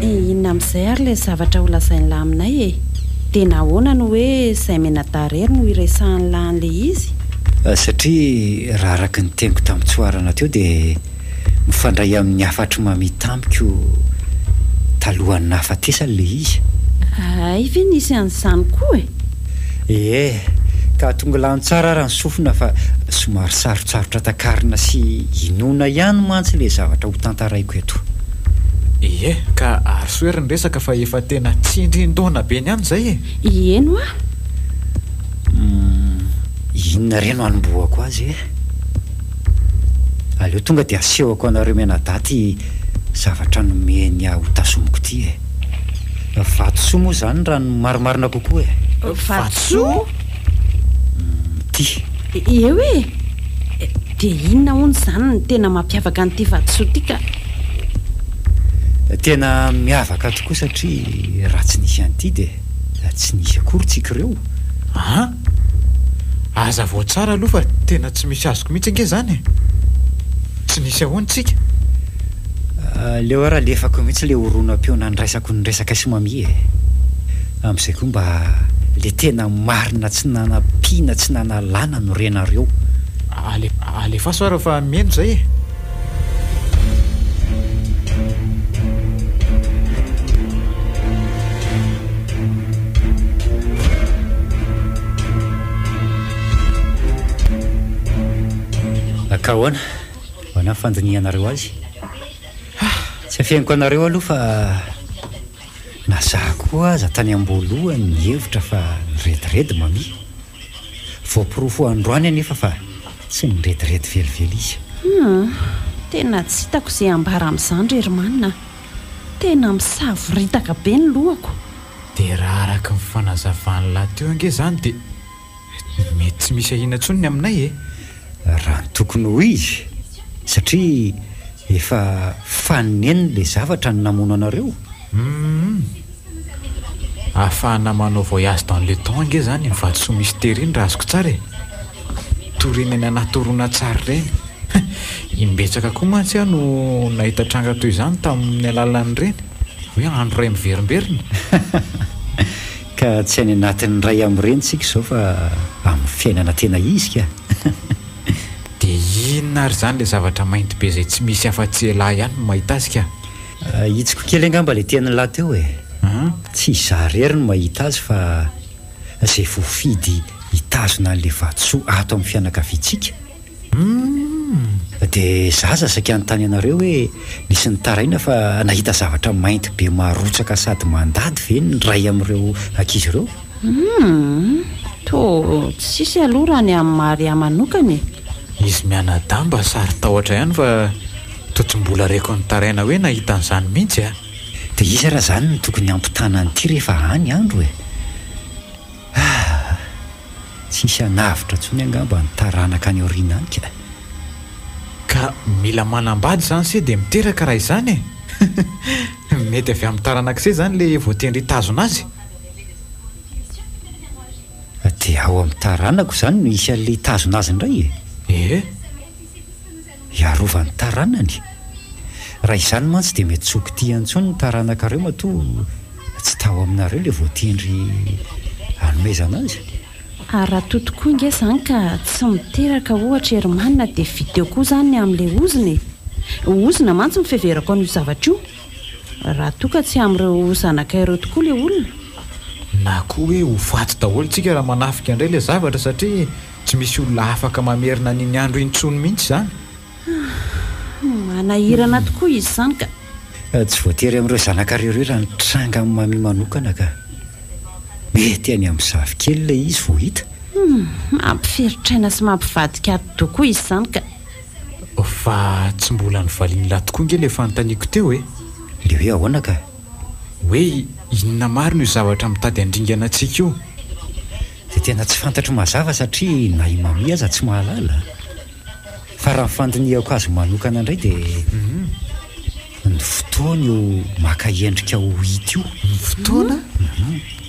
Inona amin'izay ary ilay zavatra ho lazain'lah aminay e? Dia nahoana no hoe izay mianadahy irery no iresahan'lah an'ilay izy? Satria raha araka ny teniko tamin'ny tsoarana teo dia mifandray amin'ny hafatr'i Mami tamiko talohan'ny nahafatesany ilay izy. Hay ve nisy an'izany koa e? Ie, ka atongilano tsara ara ny sofina fa somary sarotsarotra takarina sy inoana ihany mantsy ilay zavatra ho tantaraiko eto. Ie, ka arosoy ary ny resaka fa efa tena tsindrin-daona be ny any izay e! Ieny hoa! Humm, inona re no hanombohako azy e? Aleo tonga dia asehoko anareo mianadahy ity zavatra nomeny ahy hotazomiko ity e! Vatosoa moa izany raha ny marimarina kokoa e! Vatosoa? Ity. Eo e! Dia inona hono izany no tena mampiavaka an'ity vatosoa ity ka? Tena miavaka tokoa satria raha tsy nisy an'ity dia tsy nisy akory tsika ireo. An! Hazavao tsara aloha fa tena tsy misy azoko mihitsy ange izany e! Tsy nisy ahoana tsika? Aleo ary alefako mihitsy ilay horonam-peo nandraisako ny resaka sy Mami e! Amin'izay koa mba le tena marina tsy nanampiana tsy nanalana no renareo. Alefaso ary fa mihaino izay e! Ka ahoana? Ahoana ny fandinihanareo azy? Tsy afeniko anareo aloha fa na za koa aza tany am-boalohany nihevitra fa nirediredy Mami. Voaporofo androany anefa fa tsy nirediredy velively izy. Hum, tena tsy hitako izay ambara amin'izany ry Herman a! Tena misavoritaka be ny lohako. Dia raha araka ny fanazavan'i lahy teo ange izany dia mety tsy misy ahiana intsony ny aminay e! Raha ny tokony ho izy, satria efa fanineniny ilay zavatra no namono anareo. Humm. Ahafahana manao voyage dans le temps ange izany iny vatosoa mystère iny raha azoko tsara e! Torina eny anaty horonantsary ireny. Imbetsaka koa mantsy aho no nahita tranga toy izany tamin'ny alalan'ireny. Hoe andro iray miverimberina. Ka tsy any anatin'ny iray amin'ireny tsika izao fa amin'ny fiainana tena izy ka! Dia inona ary izany ilay zavatra mainty be izay tsy misy afa-tsy elah ihany no mahita azy ka? Ahitsiko kely angamba ilay tenin'lah teo e! Tsy izaho irery no mahita azy fa izay voafidy hitazona an'ilay vatosoa ato amin'ny fianakaviantsika. Dia za aza saika hanontany anareo hoe nisy nitaraina fa nahita zavatra mainty be marotsaka sady mandady ve ny iray amin'ireo ankizy ireo? Humm, toa tsisy aloha raha ny amin'i Maria manokana e! Izy mianadahy mba saro-tahotra ihany fa toa tsy mbola reko nitaraina hoe nahita an'izany mihitsy a! Dia iza raha izany no tokony hampitana an'ity rehefa any andro e? Ah! Tsy hisy hanavotra intsony angamba ny taranaka any aoriana any ka! Ka mila manambady izany se dia miteraka raha izany e! Mety avy amin'ny taranak'i se izany ilay voatendry hitazona azy. Dia ao amin'ny taranako izany no hisy an'ilay hitazona azy indray e? Ee. Hiarovany taranany? Raha izany mantsy dia mety tsy ho kitihana intsony ny taranakareo matoa tsy tao aminareo ilay voatendry hanomezana azy. Ary raha toa tokoa nge izany ka tsy miteraka ohatra Herman dia vita eo koa izany ny amin'ilay ozona e! Ozona mantsy ny fiheverako an'io zavatra io. Raha toa ka tsy amin'ireo zanakay ireo tokoa ilay olona. Na koa hoe ho faty daholo tsika raha manafika indray ilay zavatra satria Tsy misy olona afaka mamerina an'iny andro iny intsony mihitsy izany. Manahirana tokoa izy izany ka. Tsy voatery amin'ireo zanakareo ireo raha ny tranga amin'i Mami manokana ka. Mety any amin'ny zafikely ilay izy vao hita. Mampiferotraina sy mampivadika atidoha koa izy izany ka. Fa tsy mbola novalian'lah tokoa nge ilay fanontaniako teo e. Ilay hoe ahoana ka? Hoe inona marina io zavatra mitady handringana antsika io? Dia tena tsy fantatro mazava satria na i Mami aza tsy mahalala. Fa raha ny fandinihako azy manokana indray dia ny fotoana io maka endrika ho hita io. Ny fotoana?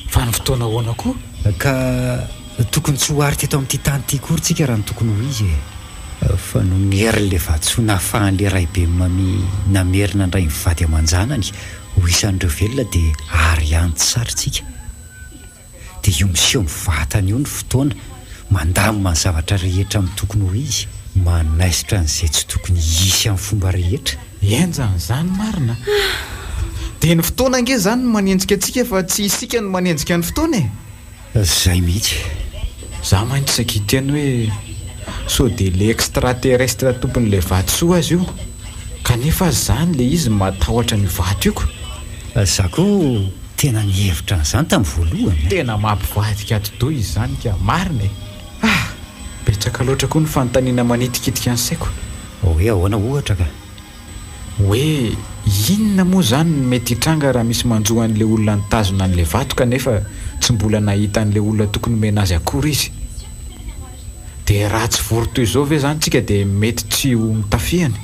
Fa ny fotoana ahoana koa? Ka tokony tsy ho ary teto amin'ity tany ity akory tsika raha ny tokony ho izy e. Fa noho ny herin'ilay vatosoa nahafahan'ilay raiben'i Mami namerina indray ny vady aman-janany ho isan'ireo velona dia ary ihany tsy satry tsika. Dia io miseho mivatana io ny fotoana, mandamina ny zavatra rehetra amin'ny tokony ho izy, manaisotra an'izay tsy tokony hisy amin'ny fomba rehetra. Henjana izany marina a! Dia ny fotoana ange izany no manenjika antsika fa tsy isika no manenjika ny fotoana e! Izay mihitsy. Za mantsy saika hiteny hoe sao dia le extraterrestre tompon'ilay vatosoa aza io, kanefa aza izany le izy matahotra an'io vato io ko! Za koa tena nihevitra an'izany tamin'ny voalohany a! Tena mampivadika atidoha izy izany ka! Marina e! Ah! Betsaka loatra koa ny fanontaniana manitikitika ny saiko. Hoe ahoana ohatra ka? Hoe inona moa izany no mety hitranga raha misy manjo an'ilay olona nitazona an'ilay vato kanefa tsy mbola nahita an'ilay olona tokony homena azy akory izy? Dia raha tsy vory toy izao ve izany tsika dia mety tsy ho notafihany?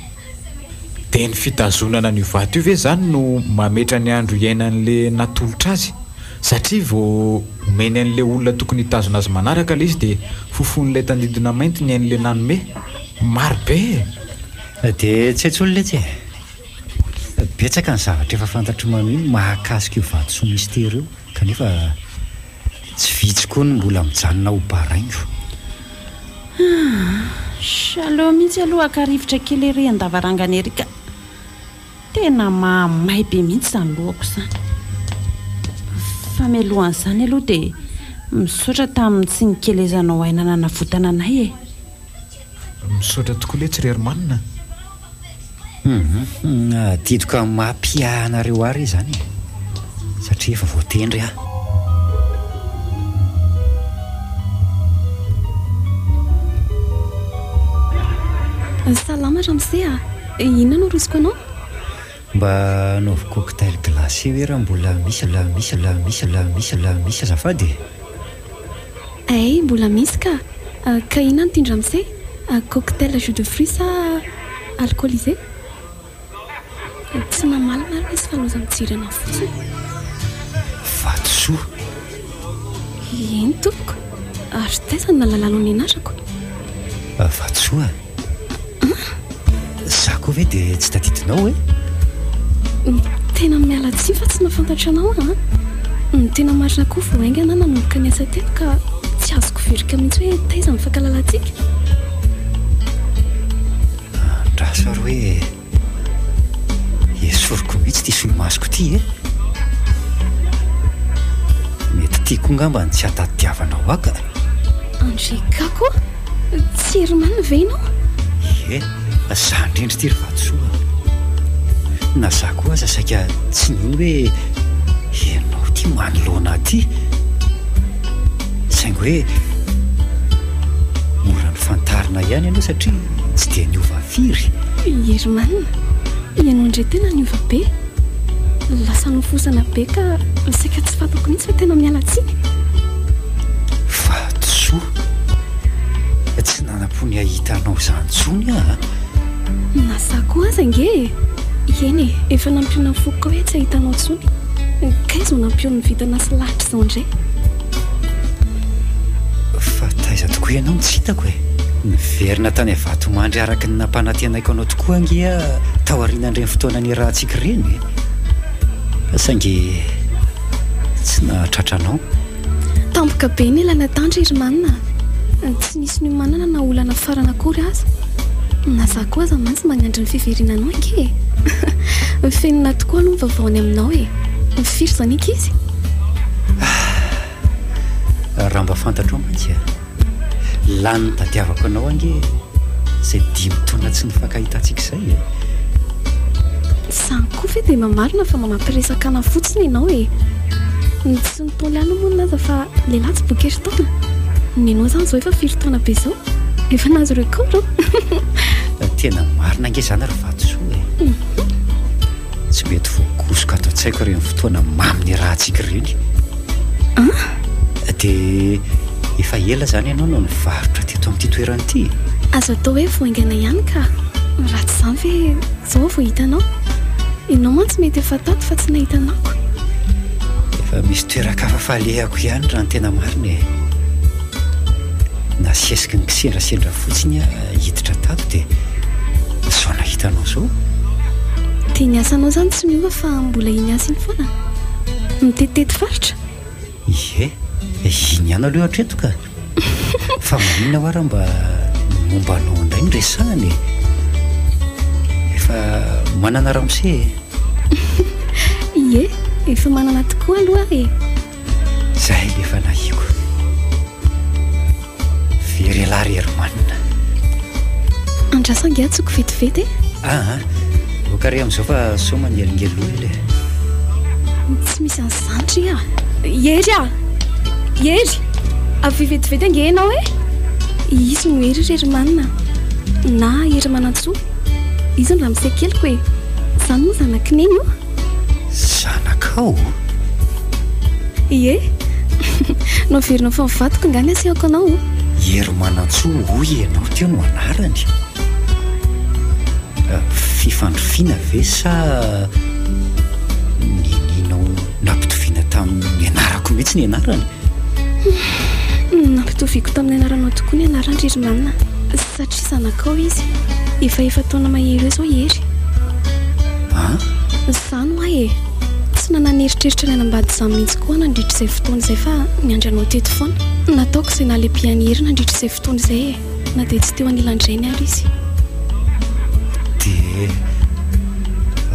Dia ny fitazonana an'io vato io ve izany no mametra ny andro iainan'le natolotra azy? Satria vao omeny an'le olona tokony hitazona azy manaraka le izy dia fofoin'ilay tandindona mainty ny ain'le nanome. Maro be e! Dia tsy hay intsony letsy e! Betsaka ny zavatra efa fantatr'i Mami mahakasika io vatosoa mistery io kanefa Tsy vitsy koa ny mbola mijanona ho baraingo. Haa, aleo mihitsy aloha haka rivotra kely ery an-davarangana ery ka. Tena mahamay be mihitsy izany lohako izany. Fa mialohan'izany aloha dia misaotra tamin'ny tsy nikelezanao aina nanavotana anay e. Misaotra tokoa letsy ry Herman a. Hum, adidiko amin'ny maha mpiahy anareo ahy re izany e! Satria efa voatendry aho. Salama ramose a! Inona no arosoko anao? Mba anaovy cocktail glacé hoe raha mbola misy la misy la misy la misy la misy azafady e! Hay, mbola misy ka! Ka inona no tian-dramose? Cocktail jus de fruits sa alcoolisé? Tsy namaly marina izy fa loza mijery anah fotsiny. Vatosoa. Eny tompoko. Ary taiza no nahalalanao ny anarako? Vatosoa. Za koa ve dia tsy tadidinao e? Tena miala tsiny fa tsy nahafantatra anao aho an. Ny tena marina koa vao haingana aho nanomboka niasa teto ka tsy azoko virika mihitsy hoe taiza ny fankalalantsika. Andraso ary hoe esoriko mihitsy ity solomasoko ity e! Mety tiako ngamba ny tsy hahatadiavanao ahy ka! Andry Kako a! Tsy Herman ve ianao? Ie, za indrindra ity ry Vatosoa a! Na za koa aza saika tsy nino hoe ianao ity manoloana ahy ity. Saingy hoe mora nofantarina ihany ianao satria tsy dia niova firy. Herman, ianao indray tena niova be. Lasa nofosana be ka saika tsy fantako mihitsy fa tena miala tsiny. Vatosoa, tsy nanam-po ny hahita anao izany intsony aho a! Na za koa aza ange e! Eny e, efa nampionona ny foko koa hoe tsy hahita anao intsony. Kay izao nampionona ny vintana sy lahatra izao indray. Fa taiza tokoa ianao no tsy hitako e? Niverina tany Vatomandry araka ny nampanantenaiko anao tokoa ange aho taorian'ireny fotoana niarahantsika ireny e! Saingy tsy nahatratra anao. Tampoka be ny ilana tandry ry Herman a! Tsy nisy niomanana na olana farany akory aza. Na za koa aza mantsy mba niandry ny fiverenanao ange e! Fenina tokoa aloha ny vaovao any aminao e! Firy izao ny ankizy? Ah! Raha mba fantatrao mantsy a! Lany nitadiavako anao ange izay dimy taona tsy nifankahitantsika izay e! Izany koa ve dia mba marina fa mba mampiresaka anah fotsiny ianao e! Ny tsy ntaolo ihany moa nilaza fa lehilahy tsy boky herintaona. Ny anao izany izao efa firy taona be izao? Efa nahazo record an! Tena marina ange izany ry Vatosoa e! Tsy mety voakosoka ato an-tsaiko ireny fotoana mamy niarahantsika ireny. An? Dia efa ela izany ianao no nivarotra teto amin'ity toerana ity? Azo atao hoe vao haingana ihany ka. Raha tsy izany ve izao vao hitanao? Ianao mantsy mety efa tato fa tsy nahita anako. Efa misy toeran-kafa falehako ihany raha ny tena marina e. Nasesiky ny kisendrasendra fotsiny aho. Hiditra tato dia izao nahita anao izao. Dia ny asanao izany tsy miova fa mbola iny asa iny foana? Mitetitety faritra? Ie, iny ihany aloha hatreto ka. Fa maninona hoa raha mba ny momba anao indray no resahana e? Efa manana ramose e? Ie, efa manana tokoa aloha aho e. Zay le fanahiako. Very elah ry Herman. Andraso ange antsoiko vetivety e. Aa, ok re amin'izao fa sao manelingelina olona e. Tsy misy an'izany ry a. Hery a! Hery! Avia vetivety ange ianao e. Izy no Hery ry Herman a. Na Hery Manantsoa. Izy no ramose keliko e. Izany moa zanak'i Neny o. Zanakao? Ie. Noheverinao fa mivadiko angaha ny asehoko anao? Hery Manantsoa hoy ianao teo no anarany. Fifandrifiana ve sa ninianao nampitoviana tamin'ny anarako mihitsy ny anarany? Nampitoviako tamin'ny anaranao tokoa ny anarany ry Herman. Satria zanakao izy. Efa efa-taona mahery eo izao i Hery. An? Izany hoa e! Tsy nanan'eritreritra ny hanambady izany mihitsy koa aho nandritra izay fotoana izay fa niandry anao teto foana. Nataoko izay nahalehibe an'i Hery nandritra izay fotoana izay e! Na dia tsy teo anilan-drainy ary izy. Dia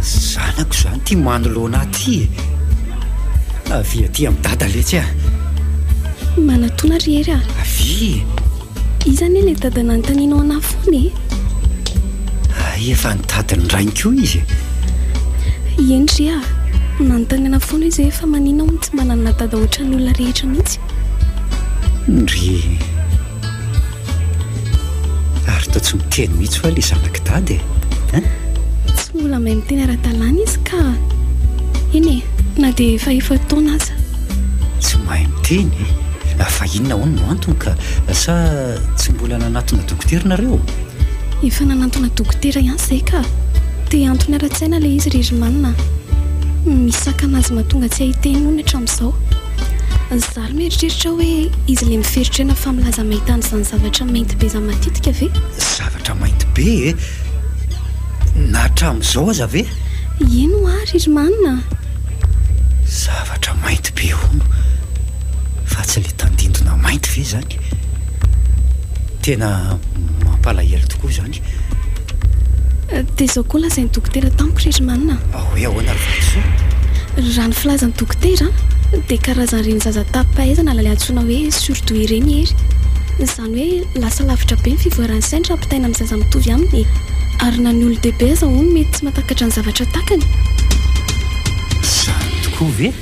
zanako izany ity manoloana ahy ity e! Avia aty amin'i Dada letsy a! Manatona ry Hery a! Avia e! Iza anie ilay dada nanontanianao anah foana e? Hay efa nitady ny rainy koa izy e! Eny ry a! Nanontany anah foana izy hoe fa maninona hono tsy mba nanana dada ohatran'ny olona rehetra mihitsy? Ndry! Ary toa tsy miteny. miteny mihitsy hoa ilay zanak'i Dada e! Hein? Tsy mbola mahay miteny ara-dalàna izy ka! Eny e, na dia efa efa-taona aza. Tsy mahay miteny e? Fa inona hono no antony ka? Sa tsy mbola nanatona dokotera nareo? Efa nanantona dokotera ihany izahay ka! Dia antony ara-tsaina ilay izy ry Herman a! Misakana azy mahatonga tsy hahay hiteny hono hatramin'izao. Izaho aloha mieritreritra hoe izy ilay miferitrena fa milaza mahita an'izany zavatra mainty be izany matetika ve? Zavatra mainty be e! Na hatramin'izao aza ve? Eny hoa ry Herman a! Zavatra mainty be hono! Fa tsy ilay tandindona mainty ve izany? Tena mampalahelo tokoa izany. Dia izao koa lazain'ny dokotera tamiko ry Herman a! Hoe ahoana ry Vatosoa? Raha ny filazan'ny dokotera dia karazan'ireny zaza tapi-pahaizana ilay antsoina hoe surdoué ireny i Hery. Izany hoe lasa lavitra be ny fivoaran'ny sainy raha ampitaina amin'ny zaza mitovy aminy e! Ary na ny olon-dehibe aza hono mety tsy mahatakatra ny zavatra takany. Izany tokoa ve?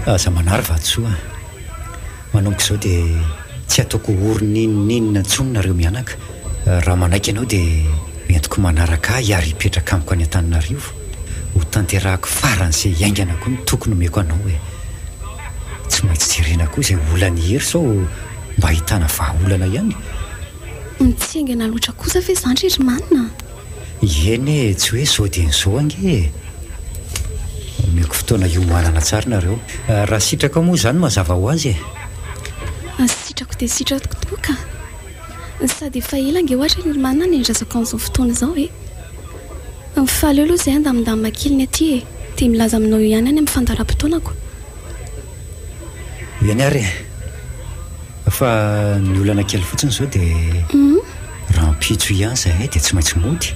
Aza manary vatosoa a. Manomboka izao dia tsy ataoko ho ory n'inon'inona intsony nareo mianaka. Raha manaiky ianao dia entiko manaraka ahy ary hipetraka amiko any Antananarivo. Ho tanterahako faran'izay haingana koa ny toky nomeko anao e. Tsy maintsy jerena koa izay olan'i Hery sao mba ahitana vahaolana ihany. Tsy haingana loatra kosa ve izany ry Herman a? Eny e, tsy hoe izao dia izao ange e. Omeko fotoana hiomanana tsara nareo. Raha sitrakao moa izany mazava ho azy e. Sitrako dia sitrako tokoa ka. Sady efa ela ange ho'a ry Herman no niandrasako an'izao fotoana izao e. Faly eo aloha izay handamindamina kely ny aty e. Dia milaza aminao eo ihany any amin'ny fandaharam-potoanako. Eny ary e. Fa ny olana kely fotsiny izao dia rahampitso ihany izahay dia tsy maintsy mody.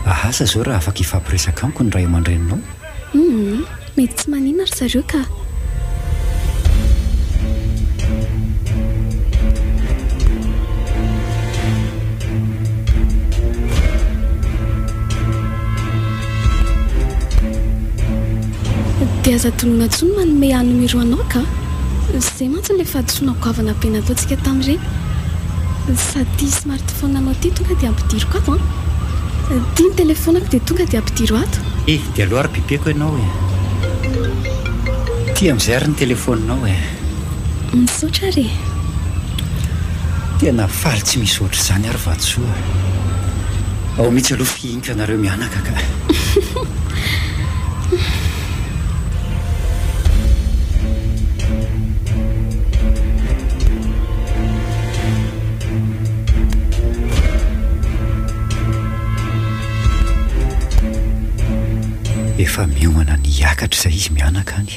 Asa izao raha afaka hifampiresaka amiko ny ray aman-dreninao? Humm, mety tsy maninona ry zareo ka. Dia aza adinoina intsony manome ahy numéro anao ka! Izay mantsy ilay fahadisoana goavana be nataontsika tamin'ireny. Sady ity smartphone anao ity tonga dia ampidiriko ato an! Ity ny telephone-ko dia tonga dia ampidiro ato. Eh, dia aleo ary bipeko ianao e! Ity amin'izay ary ny telephone-nao e! Misaotra ary e! Tena faly tsy misy ohatr'izany ary vatosoa a! Ao mihitsy aloha fihiniko anareo mianaka ka! Efa miomana ny hiakatra izay izy mianaka any.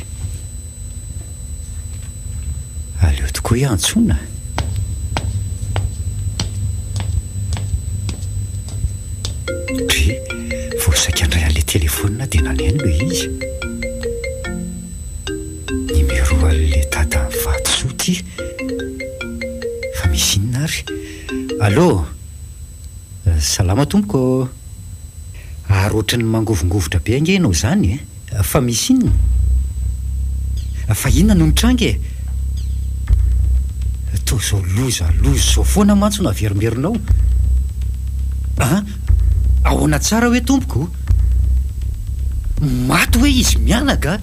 Aleo tokoa hiantsoana. Dry, vao saika handray an'ilay telefaonina dia naneno ilay izy. Numéro an'ilay dadan'i Vatosoa ity. Fa misy inona ary? Allô? Salama tompoko ô! Ary ohatran'ny mangovingovitra be ange ianao izany e! Fa misy inona? Fa inona no nitranga e? Toa izao loza loza izao foana mantsy no averimberinao. An? Ahoana tsara hoe tompoko? Maty hoe izy mianaka?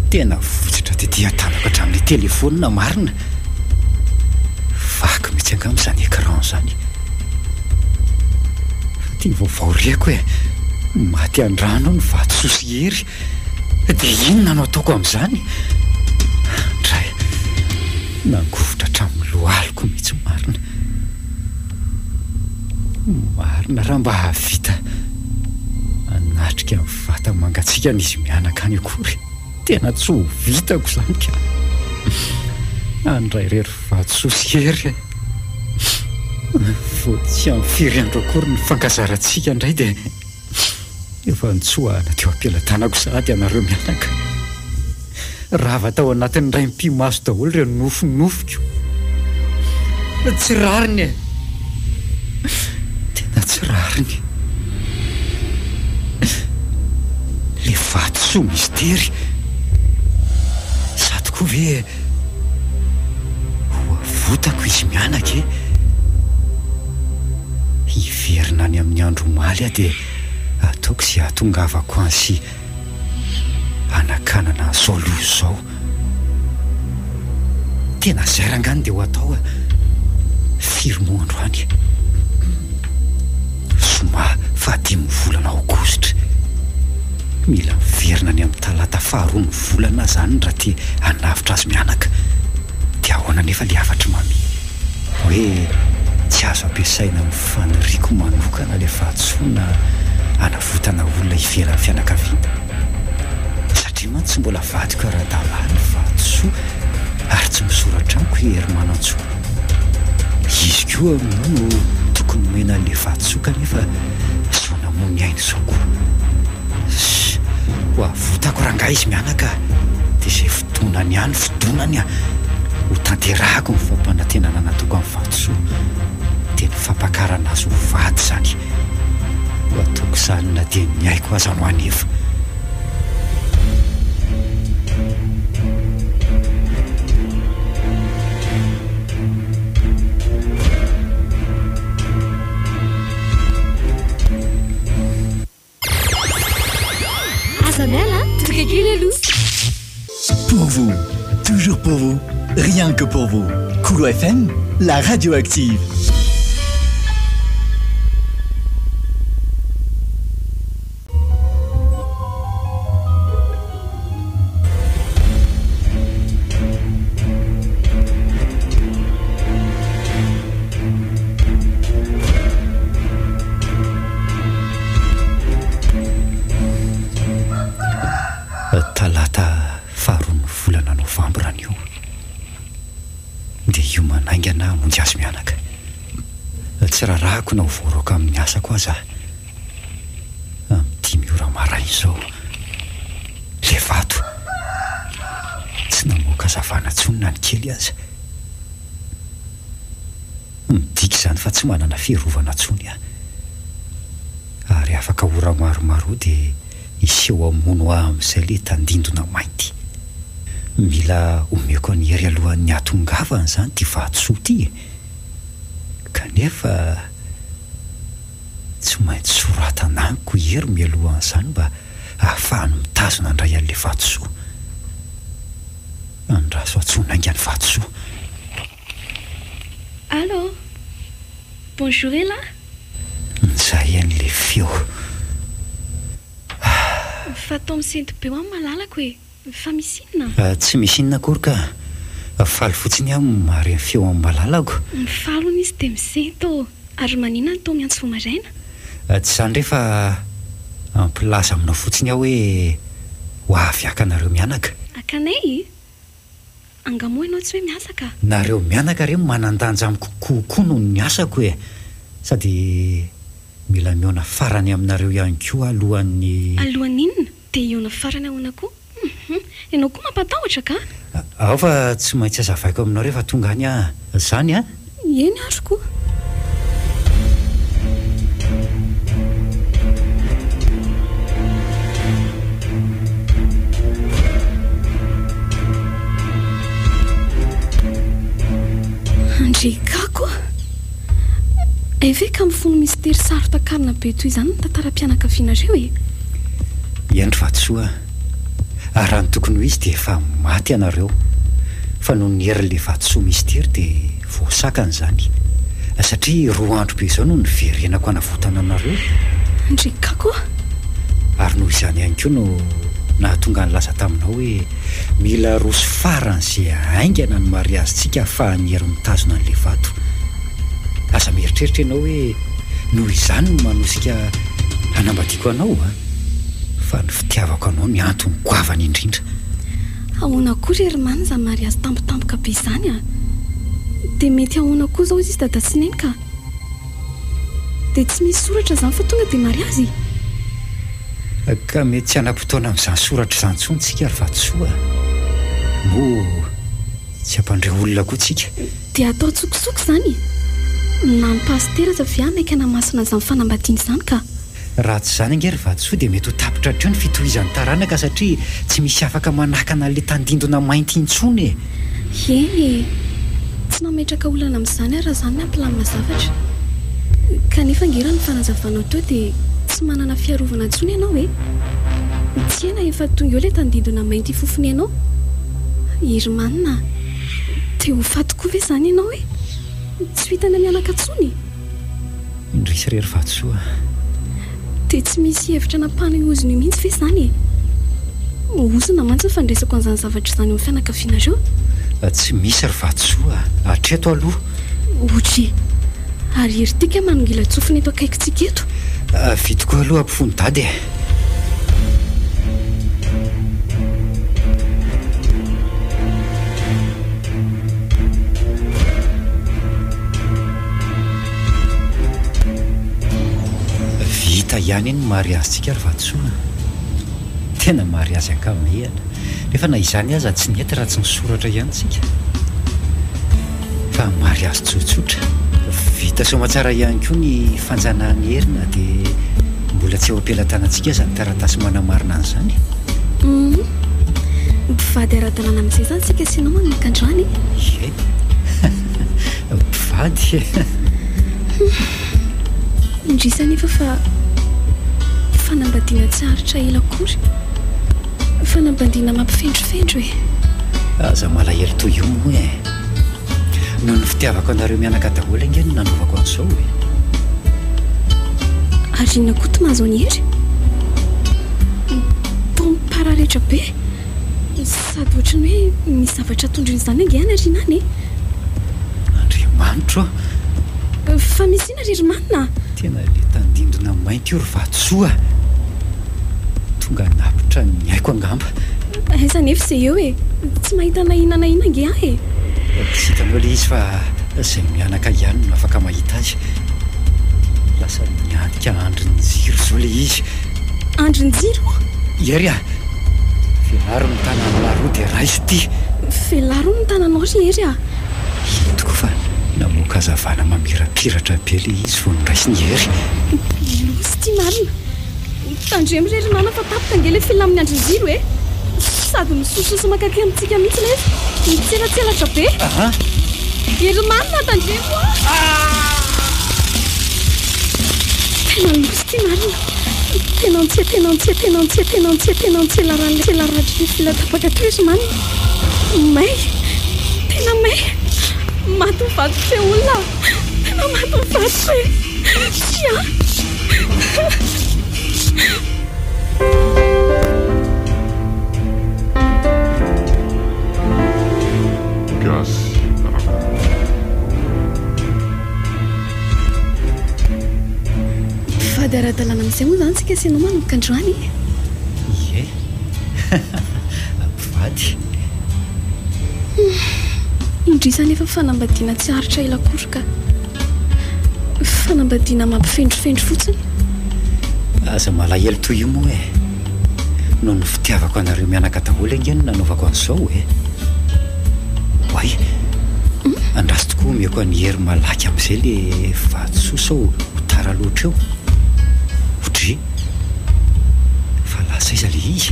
Tena votsotra tety an-tanako hatramin'ilay telefaonina marina. Vaky mihitsy angamba izany écran izany. Fa ity vaovao reko e! Maty an-drano ny vatosoa sy hery. Dia inona no ataoko amin'izany? Dray, nangovitra hatramin'ny lohaliko mihitsy marina. Marina raha mba hahavita hanatrika ny vata mangatsiakan'izy mianaka any akory. Tena tsy ho vitako izany ka. Handray irery vatosoa sy hery e. Vao tsy amin'ny firy andro akory ny fankazarantsika indray dia efa nitsoahana teo am-pelatanako sahady ianareo mianaka. Rava tao anatin'ny indray mipi-maso daholo ireo nofinofiko. Tsy rariny e! Tsy rariny. Le vatosoa mistery. Za tokoa ve ho avotako izy mianaka e? Hiverina any amin'ny andro omaly aho dia ataoko izay hahatongavako any sy hanakanana an'izao loza izao. Tena izay rangahy no dia ho atao a! Firy moa androany? Zoma fahadimin'ny volana aogositra. Mila miverina any amin'ny talata faharoa ny volana aho izany raha te hanavotra azy mianaka. Dia ahoana anefa ilay hafatr'i Mami? Hoe tsy azo ampiasaina amin'ny faniriako manokana ilay fahadisoana hanavotana olona ivelan'ny fianakaviana. Satria mantsy tsy mbola vadiko ara-dalàna ny vatosoa ary tsy misoratra amiko i Herimanantsoa. Izy koa moa no tokony nomena an'ilay vatosoa kanefa izao namoy ny ainy izao koa. Ssss, ho avotako rangahy izy mianaka a! Dia izay fidonany any fidonany a! Ho tanterahako ny fampanantenana nataoko amin'i Vatosoa, dia ny fampakarana azy ho vady izany. Ho ataoko izany na dia ny aiko aza no hanefa. Aza miala, tonga kely aloha. Pour vous, toujours pour vous, rien que pour vous. Kolo FM, la radio active. Talata faharoan'ny volana novambra anio dia hiomana haingana hamonjy azy mianaka. Tsy rarahako na ho voaroaka amin'ny asako aza aho. Amin'ny dimy ora maraina izao, ilay vato tsy namoaka hazavana intsony na ny kely aza. Midika izany fa tsy manana fiarovana intsony aho. Ary afaka ora maromaro eo dia hiseho hamono ahy amin'izay ilay tandindona mainty. Mila omeko an'i Hery alohan'ny hahatongavany izany ity vatosoa ity e! Kanefa tsy maintsy soratana amiko i Hery mialohan'izany mba hahafahany mitazona indray an'ilay vatosoa. Andraso antsoina haingana ny vatosoa. Allô! Bonjour elah! Njay an'le feo ah! Fa toa misento be hoa malalako e! Fa misy inona? Tsy misy inona akory ka! Faly fotsiny aho mahare ny feo an'i malalako. Mifaly hono izy dia misento ô! Ary maninona no toa miantso vao maraina? Tsy izany re fa hampilaza aminao fotsiny aho hoe ho avy haka anareo mianaka. Haka anay? Angaha moa ianao tsy hoe miasa ka? Nareo mianaka re manan-danja amiko kokoa noho ny asako e! Sady mila mihaona farany aminareo ihany koa alohan'ny. Alohan'ny inona? Dia hihaona farany ahoana koa? Hum! Ianao koa mampatahotra ka! Ao fa tsy maintsy hazavaiko aminao rehefa tonga any aho. Zany an? Eny ary koa. Andriakako a! Hay ve ka mifono mistery saro-takarina be toy izany ny tantaram-pianakavianareo e? Eny ry vatosoa a! Ary raha ny tokony ho izy dia efa maty ianareo, fa noho ny herin'ilay vatosoa mistery dia voasakana izany. Satria roa andro be izao no niverenako hanavotana anareo. Ndry kako a! Ary noho izany ihany koa no nahatonga nilaza taminao hoe mila roso faran'izay haingana ny mariazintsika ahafahan'i Hery mitazona an'ilay vato. Aza mieritreritra ianao hoe noho izany no manosika hanambadiako anao a! Fa ny fitiavako anao ny antony goavana indrindra. Ahoana koa ry Herman izany mariazy tampotampoka be izany a! Dia mety ahoana koa izao izy dada sy neny ka! Dia tsy misy soratra izany fa tonga dia mariazy? Ka mety tsy hanam-potoana amin'izany soratra izany intsony tsika ry vatosoa a! Moa tsy hampandre olona koa tsika. Dia atao an-tsokosoko izany e! Na ny pasitera aza ve hanaiky hanamasina an'izany fanambadiana izany ka! Raha tsy izany ange ry vatosoa dia mety ho tapitra hatreo ny fitohizan'ny taranaka satria tsy misy afaka manakana an'ilay tandindona mainty intsony e! Eny e! Tsy nametraka olana amin'izany aho raha izany ny hampilamina zavatra. Kanefa ange raha ny fanazavanao teo dia tsy manana fiarovana intsony ianao e! Tsy hay na efa tonga eo ilay tandindona mainty hifofony anao. Hermann a! Te ho faty koa ve izany ianao e? Tsy ho hitanay mianaka intsony? Indrisy re ry vatosoa a! Dia tsy misy hevitra nampahana io ozona io mihitsy ve izany e? Ozona mantsy ny fandraisako an'izany zavatra izany eo amin'ny fianakavianareo. Tsy misy ry vatosoa a! Hatreto aloha. Otri. Ary ery tika manongilan-tsofina eto akaikintsika eto. Vita koa aloha ampofoan'i Dada e! Vita ihany iny mariazintsika ry vatosoa a! Tena mariazy ankamehana. Nefa na izany aza tsy nety raha tsy nisoratra ihany tsika. Fa mariazy tsotsotra. Vita soamatsara ihany koa ny fanjanahan'i Hery na dia mbola tsy eo am-pelatanantsika aza ny taratasy manamarina an'izany. Humm. Mpivady ara-dalàna amin'izay izany isika sy ianao manomboka androany e? Ie. Mpivady e! Indrisy anefa fa fanambadiana tsy haharitra ela akory. Fanambadiana mampifendrofendro e! Aza malahelo toy io moa e! Noho ny fitiavako anareo mianaka daholo ange no nanaovako an'izao e! Ary inona koa ty mahazo an'i Hery? Toa mipararetra be! Sady ohatry ny hoe misy zavatra tondroiny izany ange any aoriana any e! Andriamanitro ô! Fa misy inona ry Hermann a? Tena ilay tandindona mainty io ry vatosoa a! Tonga hanapitra ny aiko angamba. Aiza anefa izay eo e! Tsy mahita na inona na inona ange aho e! Tsy hitanao ilay izy fa izay mianaka ihany no afaka mahita azy. Lasa nianika andrin-jiro izao ilay izy. Andrin-jiro? Hery a! Velaro ny tanan'i Laroa dia raiso ity. Velaro ny tananao ry Hery a! Iny tokoa fa namoaka hazavana mamirapiratra be ilay izy vao noraisin'i Hery. Loza ity marina. Tandremo re ry nana fa tapaka ange ilay fil amin'ny andrin-jiro e! Sady misososo mankaty amintsika mihitsy ilay izy, mitselatselatra be. Hery marina tandremo a! Tena loza ity marina. Tena antsia tena antsia tena antsia tena antsia tena antsia laran'ilay selaratry ny fil tapaka teo izy marina. May! Tena may! Maty ny vadiko fe olona a! Tena maty ny vadiko e! Tsia! Gasy Mpivady ara-dalàna amin'izay moa izany isika sy ianao manomboka androany e? Ie. Mpivady. Indrisy anefa fanambadiana tsy haharitra ela akory ka. Fanambadiana mampifendrofendro fotsiny. Aza malahelo toy io moa e. Noho ny fitiavako anareo mianaka daholo ange no nanaovako an'izao e. Oay. Andraso tokoa omeko an'i Hery malaky amin'izay le vatosoa sao ho tara loatra eo. Odry. Fa lasa aiza le izy?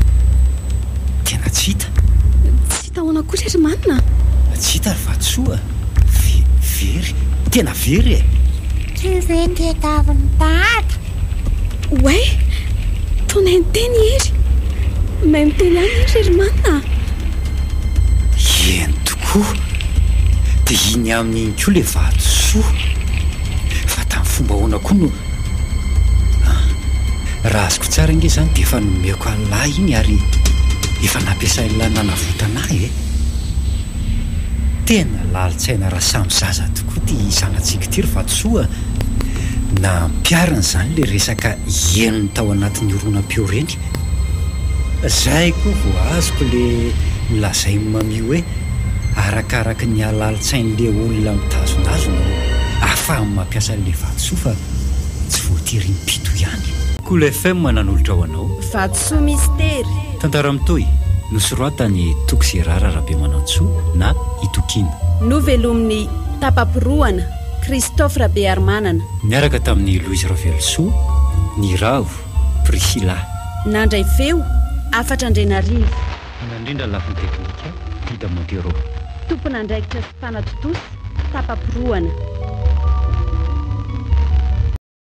Tena tsy hita. Tsy hita ahoana kosa ry Manina a! Tsy hita ry vatosoa a! Ve, very, tena very e! Tsy ve tediavin'i Dada? Oay! Toa nahay niteny i Hery! Mahay miteny ihany Hery ry Manina a! Eny tokoa! Dia iny aminy iny koa ilay vatosoa! Fa tamin'ny fomba ahoana koa no. An! Raha azoko tsara ange izany dia efa nomeko an'lah iny ary efa nampiasain'lah nanavotana ahy e! Tena lalin-tsaina raha samy zaza tokoa ity zanatsika ity ry vatosoa a! Nampiharina izany ilay resaka henony tao anatin'ny horonam-peo ireny. Zay koa vao azoko le nolazain'i Mamie hoe arakaraky ny halalin-tsain'le olona mitazona azy no ahafahany mampiasa an'le vatosoa fa tsy voatery impito ihany. Cool FM nanolotra ho anao. Vatosoa Mistery. Tantara mitohy, nosoratan'i Toky Gérard Rabemanantsoa na i Tokiana. Novelomin'i Tapa-pirohana. Christophe Rabearimanana. Niaraka tamin'i Louise Ravelosoa, Niravo, Priscilla. Nandray feo, Hafatra Andrianarivo. Nandrindra ny lafiny teknika, Dida Montero. Tompon'andraikitra sy mpanatontosa, Tapa-porohana.